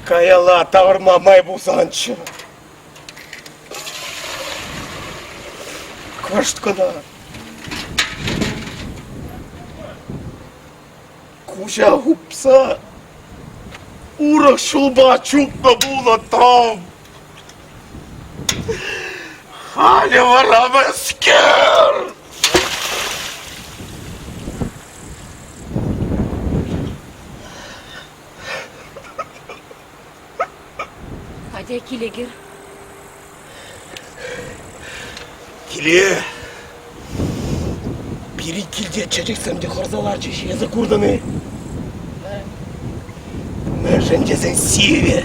Каялла тавӑрма май пулсанччӗ. Кӑшт кӑна. Куҫа хупса урӑх ҫулпа чупнӑ пулнӑ Том. Халӗ вара мӗскер? Атя киле кӗр. Киле. Пирӗн килте чечексем те хӑрса ларчӗҫ. Эсӗ куртӑн-и? Мӗншӗн тесен сивӗ.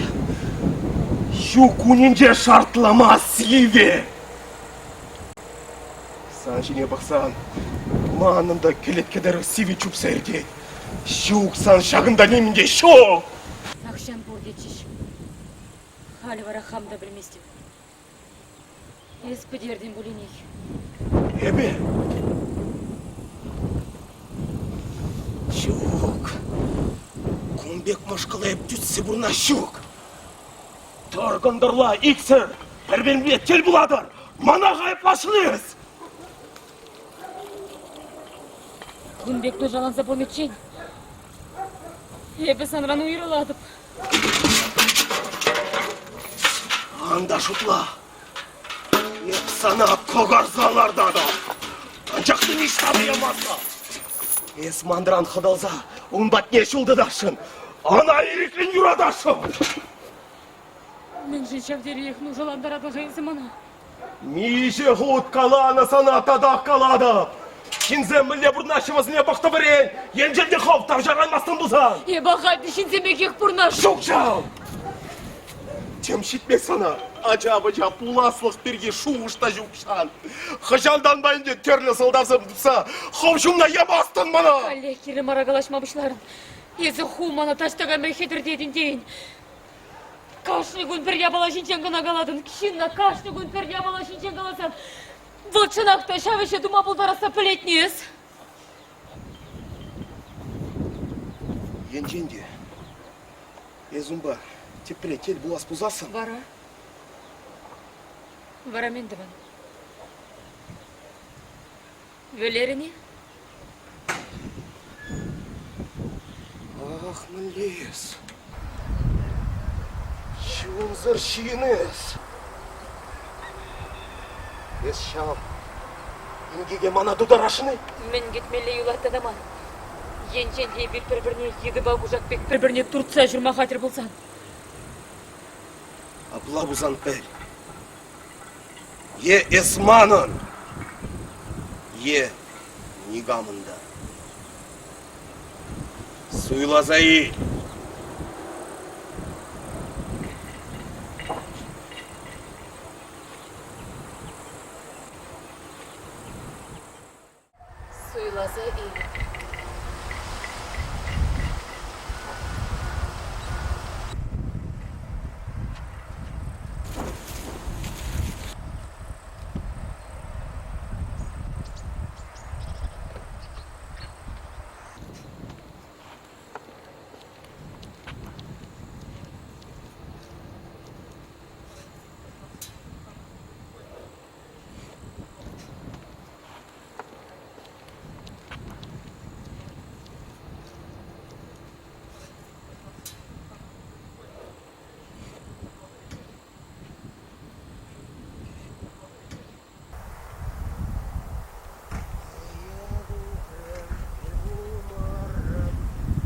Ҫу кунӗнче шартлама сивӗ. Сан ҫине пӑхсан манӑн та кӗлетке тӑрӑх сивӗ чупса иртет. Ҫук сан ҫакӑнта нимӗн те ҫук! Тахҫан пур тетчӗҫ. Халӗ вара хам та пӗлместӗп. Эс пӗтертӗн пулинех. Эпӗ? Ҫук. Кун пек мӑшкӑла эп тӳссе пурӑнас ҫук. Тӑр кӑнтӑрла иксӗр пӗр-пӗринпе тӗл пулатӑр. Мана айӑплашӑн эс. Кун пек нушаланса пурӑниччен эпӗ санран уйрӑлатӑп. Ан та шутла. Эп сана кӑкарса лартатӑп. Анчах та ниҫта та ямастӑп. Эс манран хӑтӑлса ун патне ҫул тытасшӑн. Ӑна ирӗклӗн юратасшӑн. Мӗншӗн ҫав териех нушалантаратӑн-ха эсӗ мана? Миҫе хут каланӑ сана татах калатӑп. Ҫынсем мӗнле пурӑнаҫҫӗ вӗсене пӑхтӑ вӗрен. Енчен те хӑв тавҫӑраймастӑн пулсан. Эпӗ ахаль те ҫынсем пекех пурӑнасшӑн. Ҫук ҫав! Тем ҫитмест сана. Ача-пӑча пуласлӑх пирки шухӑш та ҫук сан. Хӑҫантанпа ӗнтӗ тӗрлӗ сӑлтавсем тупса хӑв ҫумна ямастӑн мана. Каллех кирлӗ мара калаҫма пуҫларӑм. Эсӗ ху мана таҫта кайма хӗтӗртетӗн тейӗн. Кашни кун пӗр япала ҫинчен кӑна калатӑн. Ҫынна кашни кун пӗр япала ҫинчен каласан, вӑл чӑнах та ҫав ӗҫе тума пултарасса пӗлетни эс? Енчен те эс унпа тепре тӗл пулас пулсассӑн... Вара? Вара мӗн тӑван? Вӗлерӗн-и? Ах, мӗнле эс? Чунсӑр ҫын эс. Эс ҫав инкеке мана тутарасшӑн-и? Мӗн кӗтмелле юлать тата ман? Енчен те эпир пӗр-пӗрне йытӑпа кушак пек пӗр-пӗрне туртса ҫурма хатӗр пулсан? Апла пулсан пӗл. Е эс манӑн, е никамӑн та. Суйласа ил. Суйласа ил.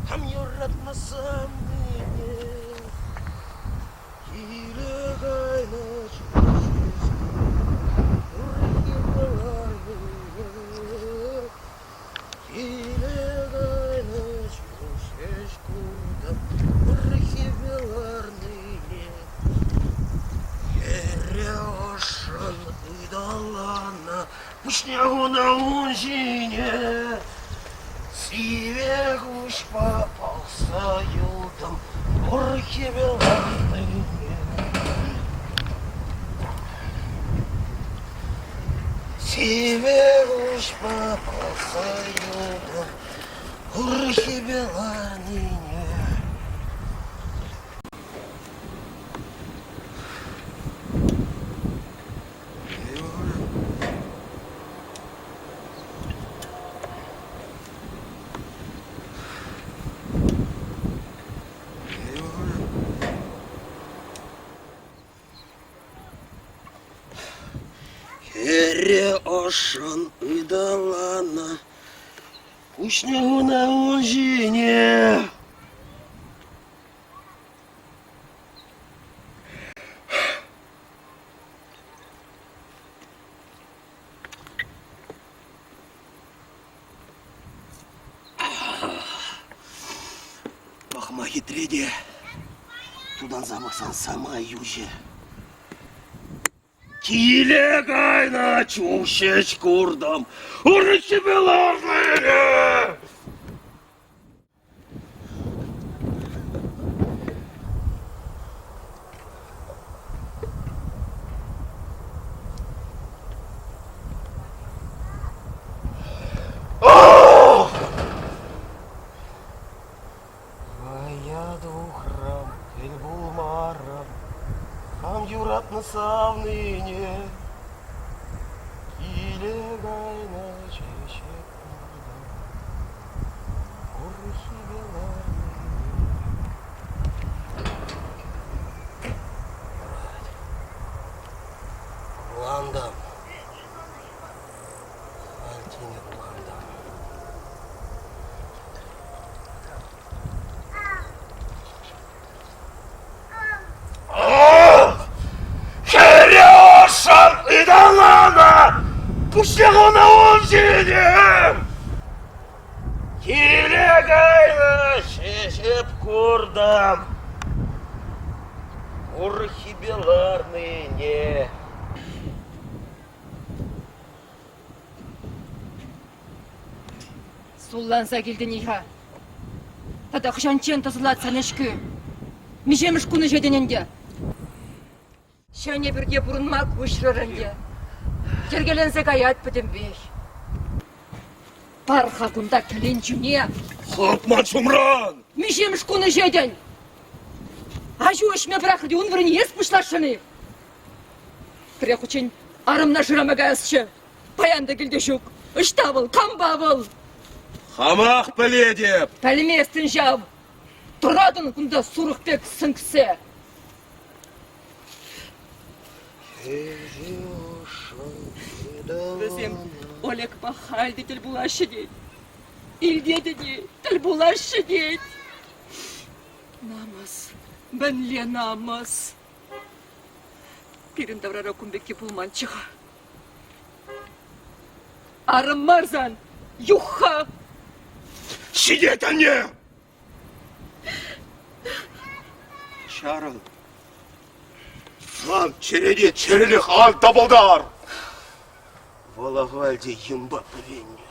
Хам юратмасан мине Киле кайнӑ Киле кайнӑ чух ҫеҫ куртӑм Пӗрхипе ларнине. Хӗре ӑшшӑн ыталанӑ Пуҫне хунӑ ун ҫине. Сивӗ куҫпа пӑхса юлтӑм Пӗрхипе ларнине. Сивӗ куҫпа пӑхса юлтӑм Пӗрхипе ларнине. Хӗре ӑшшӑн ыталанӑ, куҫне хунӑ ун ҫине. Пӑхма хитре те, тутанса пӑхсан самай йӳҫӗ. Киле кайнӑ чух ҫеҫ куртӑм, урӑххипе ларнӑ. Вӑййа тухрӑм, тӗл пулмарӑм, хам юратнӑ савнине. Киле кайнӑ чечек куртӑм, урӑххипе ларнине. Юрать. Кулантӑм. Халь тин ӑнлантӑм. Хӗре ӑшшӑн ыталанӑ, пуҫне хунӑ ун ҫине. Киле кайнӑ ҫеҫеп куртӑм, урӑххипе ларнине. Сулланса килтӗн-и-ха? Тата хӑҫанччен тӑсӑлать сан ӗҫкӳ? Миҫемӗш кун ӗҫетӗн ӗнтӗ? Ҫӗнӗ пӳрте пурӑнма куҫрӑр ӗнтӗ. Йӗркеленсе каять пӗтӗмпех. Пар-ха кунта кӗленчӳне! Хӑп ман ҫумран! Миҫемӗш кун ӗҫетӗн? Аҫу ӗҫме пӑрахрӗ те ун вырӑнне эс пуҫласшӑн-и? Пӗрех хутчен арӑмна шырама каясчӗ. Паян та килте ҫук. Ӑҫта вӑл? Кампа вӑл? Хамах пӗлетӗп. Пӗлместӗн ҫав. Тӑратӑн кунта сурӑх пек сӗнксе. Вӗсем Олегпа халь те тӗл пулаҫҫӗ тет. Илтетӗн-и? Тӗл пулаҫҫӗ тет. Намӑс. Мӗнле намӑс? Пирӗн таврара кун пекки пулманччӗ-ха. Арӑм мар сан, юхха! Ҫитет, анне! Чарӑн. Сан чӗрене чӗрӗлӗх ан тапӑлтар! Вӑл ахаль те юнпа пӗвеннӗ.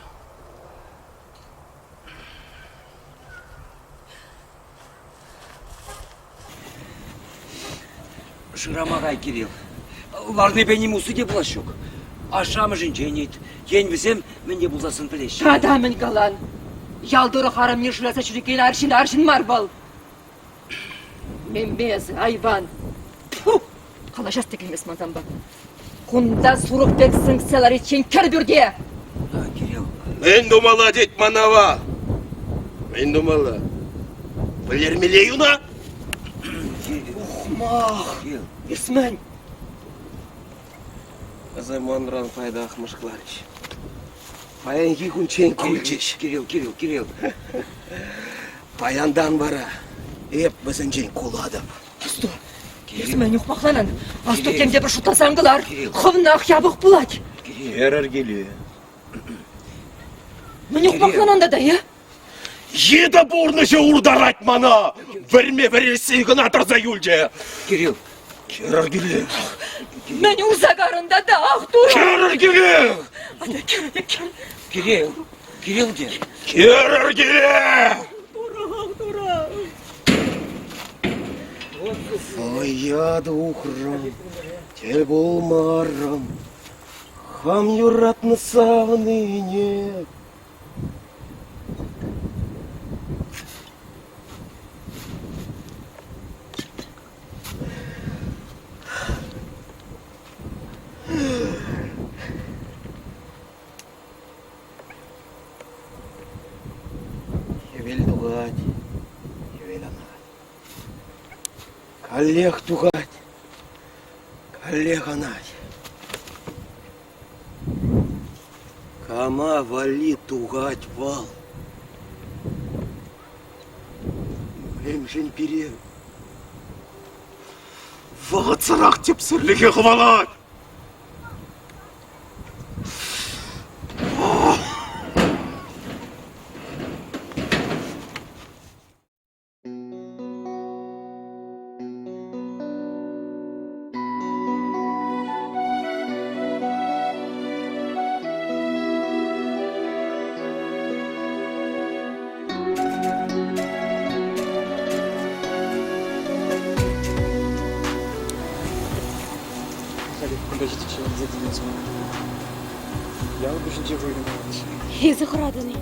Шырама кай, Кирилл. Ларнипе ним усси те пулас ҫук. Ашшӗ-амӑшӗнчен ыйт. Тен, вӗсем мӗн те пулсассӑн пӗлеҫҫӗ. Тата мӗн калан? Ял тӑрӑх арӑмне шыраса ҫӳрекен арҫын арҫын мар вӑл. Меммесӗ, айван. Тьфу! Калаҫас та килмест ман санпа. Кунта сурӑх пек сӗнксе лариччен кӗр пӳрте! Кирилл. Мӗн тумалла тет манава? Мӗн тумалла? Вӗлермелле юна? Ухмах! Эс мӗн? Вӗсем манран пайтах мӑшкӑларӗҫ. Паянхи кунччен кулчӗҫ. Кирилл, Кирилл, Кирилл. Паянтан вара эп вӗсенчен кулатӑп. Асту, эс мӗн ухмахланан? Асту, тем те пӗр шутласан кӑлар. Хӑвнах япӑх пулать. Хӗрӗр киле. Мӗн ухмахланан тата, е? Йытӑ пурнӑҫӗ уртарать мана! Вӗрме вӗресси кӑна тӑрса юлчӗ. Кирилл. Хӗрӗр киле. Мӗн урса карӑн тата, ах турӑ! Хӗрӗр киле! Атя, кӗр, атя, кӗр. Кирилл, Кирилл те. Хӗрӗр киле! Турӑ, ах турӑ! Вӑя тухрӑм, тӗл пулмарӑм, хам юратнӑ савнине. Хӗвел тухать, хӗвел анать. Каллех тухать, каллех анать. Кама валли тухать вӑл? Мӗншӗн пире вӑхӑтсӑрах тӗпсӗрлӗхе хӑвалать? Халех кунта ҫитиччен илсе килнӗ сана. Ял пуҫӗнче вырӑн алӑччӗ. Эсӗ хӑратӑн-и?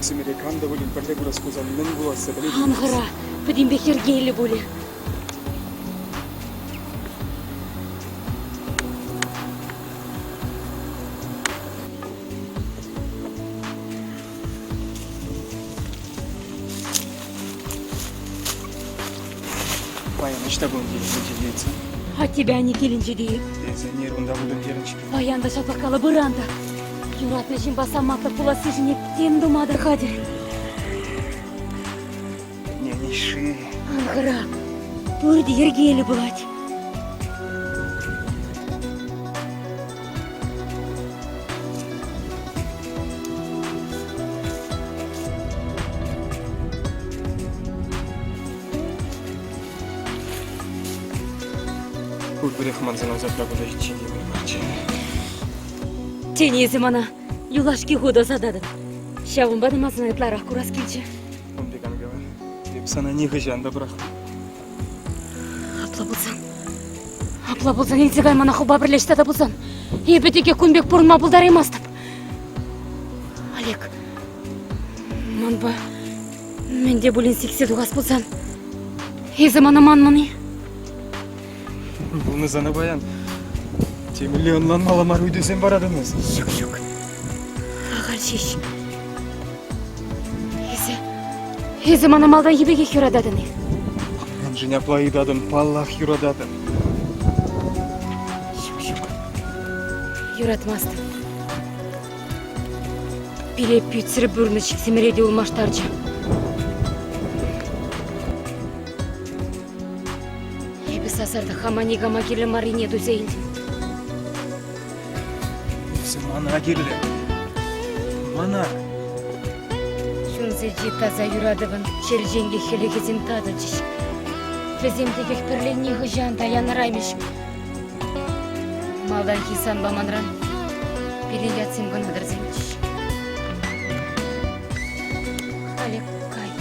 Иксӗмӗре кам та пулин пӗрле курас пулсан мӗн пуласса пӗлетӗн. Ан хӑра, пӗтӗмпех йӗркеллӗ пулӗ. Паян ӑҫта пулнӑ килӗнче ҫитетсен? А тебя не килӗнче тейӗп. Эсӗ ӗнер унта пултӑн терӗн-ҫке. Паян та ҫаплах калӑп, ыран та. Юратнӑ ҫынпа самантлӑх пулассишӗн эп тем тума та хатӗр. Ненеши. Ан хӑра, пурте йӗркеллӗ пулать. Пурпӗрех мансӑн ӑсатма кунта ҫитиччен темелле марччӗ. Тен, эсӗ мана юлашки хут ӑсататӑн. Ҫавӑнпа та ман сана ытларах курас килчӗ. Ун пек ан кала. Эп сана нихӑҫан та пӑрахмӑп. Апла пулсан, апла пулсан илсе кай мана хупа пӗрле ӑҫта та пулсан. Эпӗ текех кун пек пурӑнма пултараймастӑп. Олег, манпа мӗн те пулин сиксе тухас пулсан, эсӗ мана манмӑн-и? Пулнӑ сана паян. Темӗнле ӑнланмалла мар ыйтусем паратӑн эс. Ҫук, ҫук. Ахаль ҫеҫ. Эсӗ, эсӗ мана малтанхи пекех юрататӑн-и? Мӗншӗн апла ыйтатӑн? Паллах, юрататӑп. Ҫук, ҫук. Юратмастӑп. Пире пӳтсӗр пурнӑҫ иксӗмӗре те ылмаштарчӗ. Эпӗ сасартӑк хама никама кирлӗ маррине туйса илтӗм. Эсӗ мана кирлӗ. Мана. Чунсенчи таса юратӑвӑн черченкӗ хӗлӗхӗсем татӑлчӗҫ. Вӗсем текех пӗрле нихӑҫан та янӑраймӗҫ. Малтанхи санпа манран пирӗн ятсем кӑна тӑрса юлчӗҫ. Халӗ кай.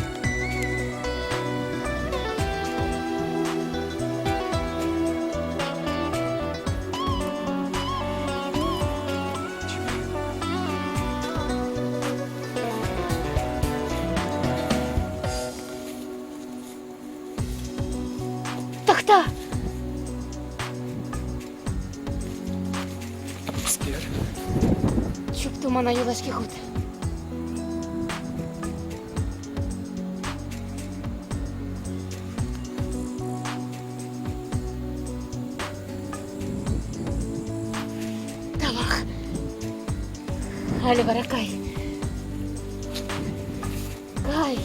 Тӑхта! Скер. Чупту мана юлашки хут. Тавах. Халӗ вара кай. Кай.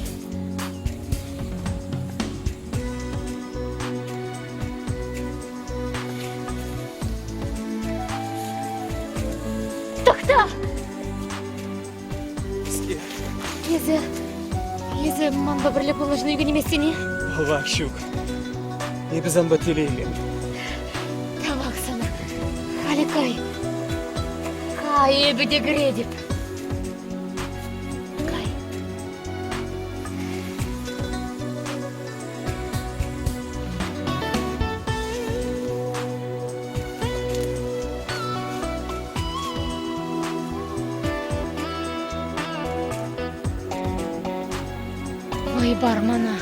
Тӑхта! Эсӗ... Эсӗ манпа пӗрле пулнӑшӑн ӳкӗнместӗн-и? Паллах, ҫук. Эпӗ санпа телейлӗ. Тавах сана. Халӗ кай. Кай, эпӗ те кӗретӗп. Кай. Вӑй пар мана.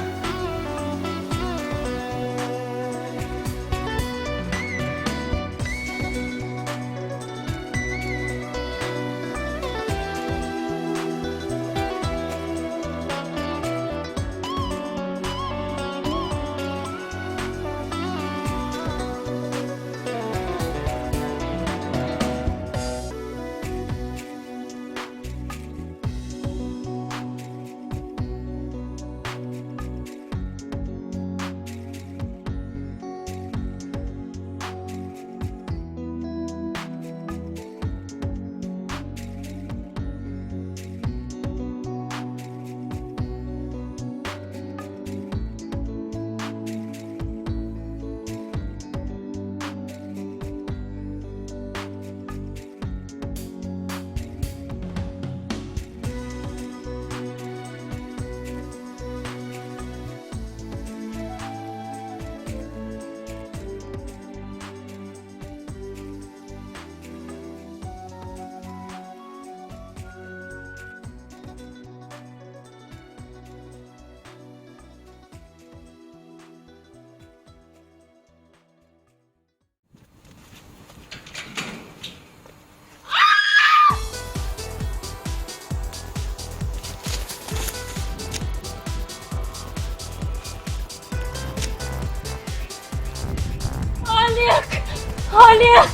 Олег!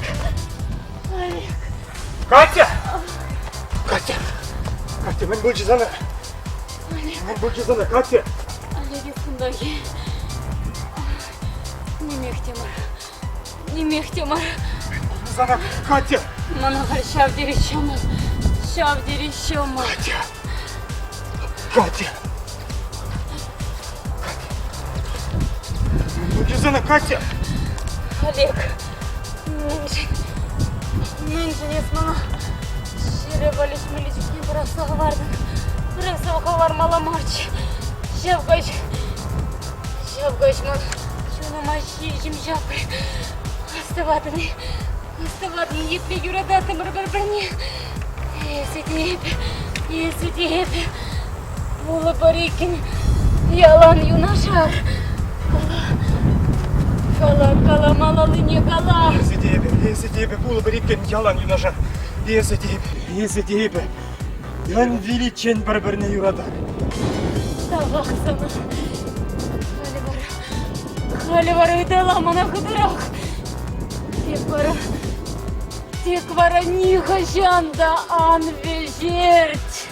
Олег! Катя! Катя! Катя, мӗн пулчӗ сана? Мӗн пулчӗ сана, Катя? Олег эс кунтах-и? Нимех те мар. Нимех те мар. Сана, Катя! Мана халь ҫав тери ҫӑмӑл. Ҫав тери ҫӑмӑл. Катя! Катя! Мӗн сана, Катя? Олег, мӗншӗн, мӗншӗн эс мана ҫӗре валеҫмелли чухне пӑрахса хӑвартӑн? Пӑрахса хӑвармалла марччӗ. Ҫав каҫ, ҫав каҫ ман чунӑма ҫиҫӗм ҫапрӗ. Астӑватӑн-и? Астӑватӑн, епле юрататтӑмӑр пӗр-пӗрне. Эсӗ те эпӗ, эсӗ те эпӗ. Пулӑпӑр иккӗн ялан юнашар. Кала, кала, кала малаллине кала. Эсӗ те эпӗ, эсӗ те эпӗ пулӑпӑр иккӗн ялан юнашар. Эсӗ те эпӗ, эсӗ те эпӗ. Мӗн виличчен пӗр-пӗрне юратар. Тавах сана. Халӗ вара, халӗ вара ытала мана хытӑрах. Тек вара, тек вара нихӑҫан та ан вӗҫерт.